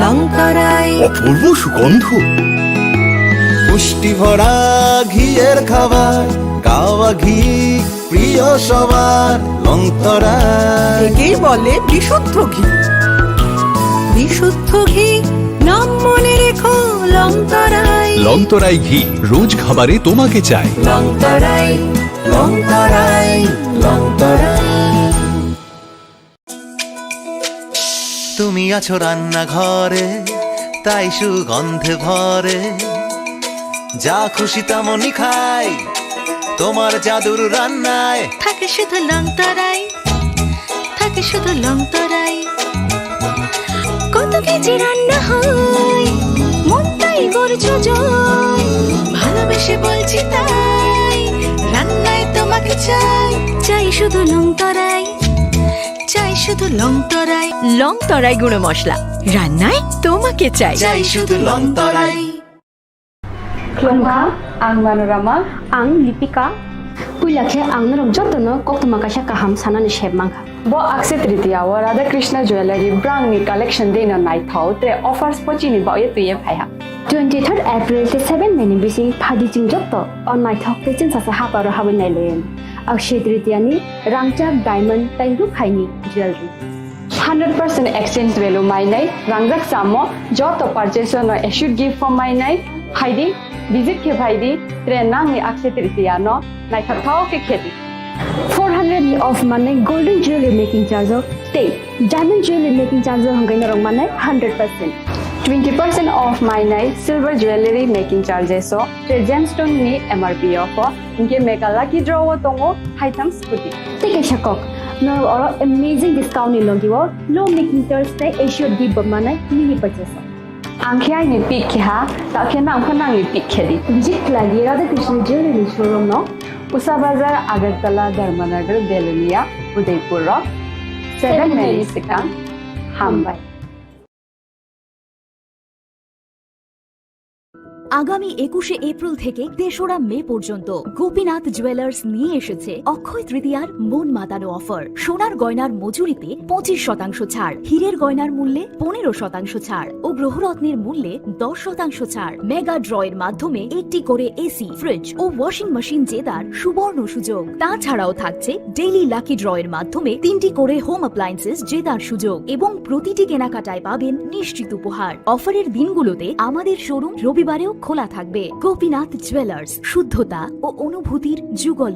লংতরাই। অপূর্ব সুগন্ধ। পুষ্টি ভরা ঘিয়ের খাবার, গাওয়া ঘি প্রিয় সবার, লংতরাই। একেই বলে বিশুদ্ধ ঘি। বিশুদ্ধ ঘি, নাম মনে রেখো, লংতরাই। লংতরাই ঘি, রোজ খাবারে তোমাকে চাই। লংতরাই, লংতরাই, লংতরাই। তুমি আছো রান্নাঘরে, তাই সুগন্ধে ভরে। যা খুশি তেমনই খাই, তোমার জাদুর রান্নায়। থাকে শুধু লংতরাই, থাকে শুধু লংতরাই। কত কেজি রান্না হয়, মনটাই করছো জয়। ভালোবেসে বলছি তাই, রান্নায় তোমাকে চাই, চাই শুধু লংতরাই। চাই শুধু লং তরাই। লং তরাই গুঁড়ো মশলা, রান্নায় তোমাকে চাই। চাই শুধু লং তরাই। Khulumkha, ang Manorama. Ang Lipika. Puila khe ang norok jotono koktwma kaisa kaham sanani sep mankha. Bo Akshaya Tritiya o Radha Krishna Jewellery brangni collection deno naithok tre offers bo chini baoye twiye phaiha. Twenty third April tei seven May ni bising phaidi chwng joto o naithok tei chwngsasa haparo habwi nailaio. Akshaya Tritiya ni rangchak diamond tei rukhaini jewellery. Hundred percent exchange value mainai, rangjak chamo joto purchase no assured gift form mainai, phaidi, visit khe phaidi, tre nangni Akshaya Tritiya no naithok thok khe khedi. Four hundred ni off manai golden jewelry making charge o tei diamond jewelry making charge o hwnkhai norok manai hundred percent. Twenty percent off mainai silver jewelry making charges o tre gemstone ni M R P o pho. Hinkhe mega lucky draw o tongo haitham scooty. Tei kaisa kok, norok oro amazing discount ni logi o low making charge tei assured gift bo manai mini purchase o. Ang khe aini pick khe ha, ta khe nang pho nangni pick khe di. Visit khlai di Radha Krishna Jewelry ni showroom no. Usa Bazar, Agartala, Dharmanagar, Belonia, Udaipur o seven May ni swkang. Hambai. আগামী একুশে এপ্রিল থেকে তেসরা মে পর্যন্ত গোপীনাথ জুয়েলার্স নিয়ে এসেছে অক্ষয় তৃতীয়ার মন মাতানো অফার। সোনার গয়নার মজুরিতে পঁচিশ শতাংশ ছাড়, হীরের গয়নার মূল্যে পনেরো শতাংশ ছাড় ও গ্রহরত্নের মূল্যে দশ শতাংশ ছাড়। মেগা ড্র এর মাধ্যমে একটি করে এসি, ফ্রিজ ও ওয়াশিং মেশিন জেতার সুবর্ণ সুযোগ। তাছাড়াও থাকছে ডেইলি লাকি ড্র এর মাধ্যমে তিনটি করে হোম অ্যাপ্লায়েন্সেস জেতার সুযোগ এবং প্রতিটি কেনাকাটায় পাবেন নিশ্চিত উপহার। অফারের দিনগুলোতে আমাদের শোরুম রবিবারেও খোলা থাকবে। গোপীনাথ জুয়েলার্স, শুদ্ধতা ও অনুভূতির যুগল।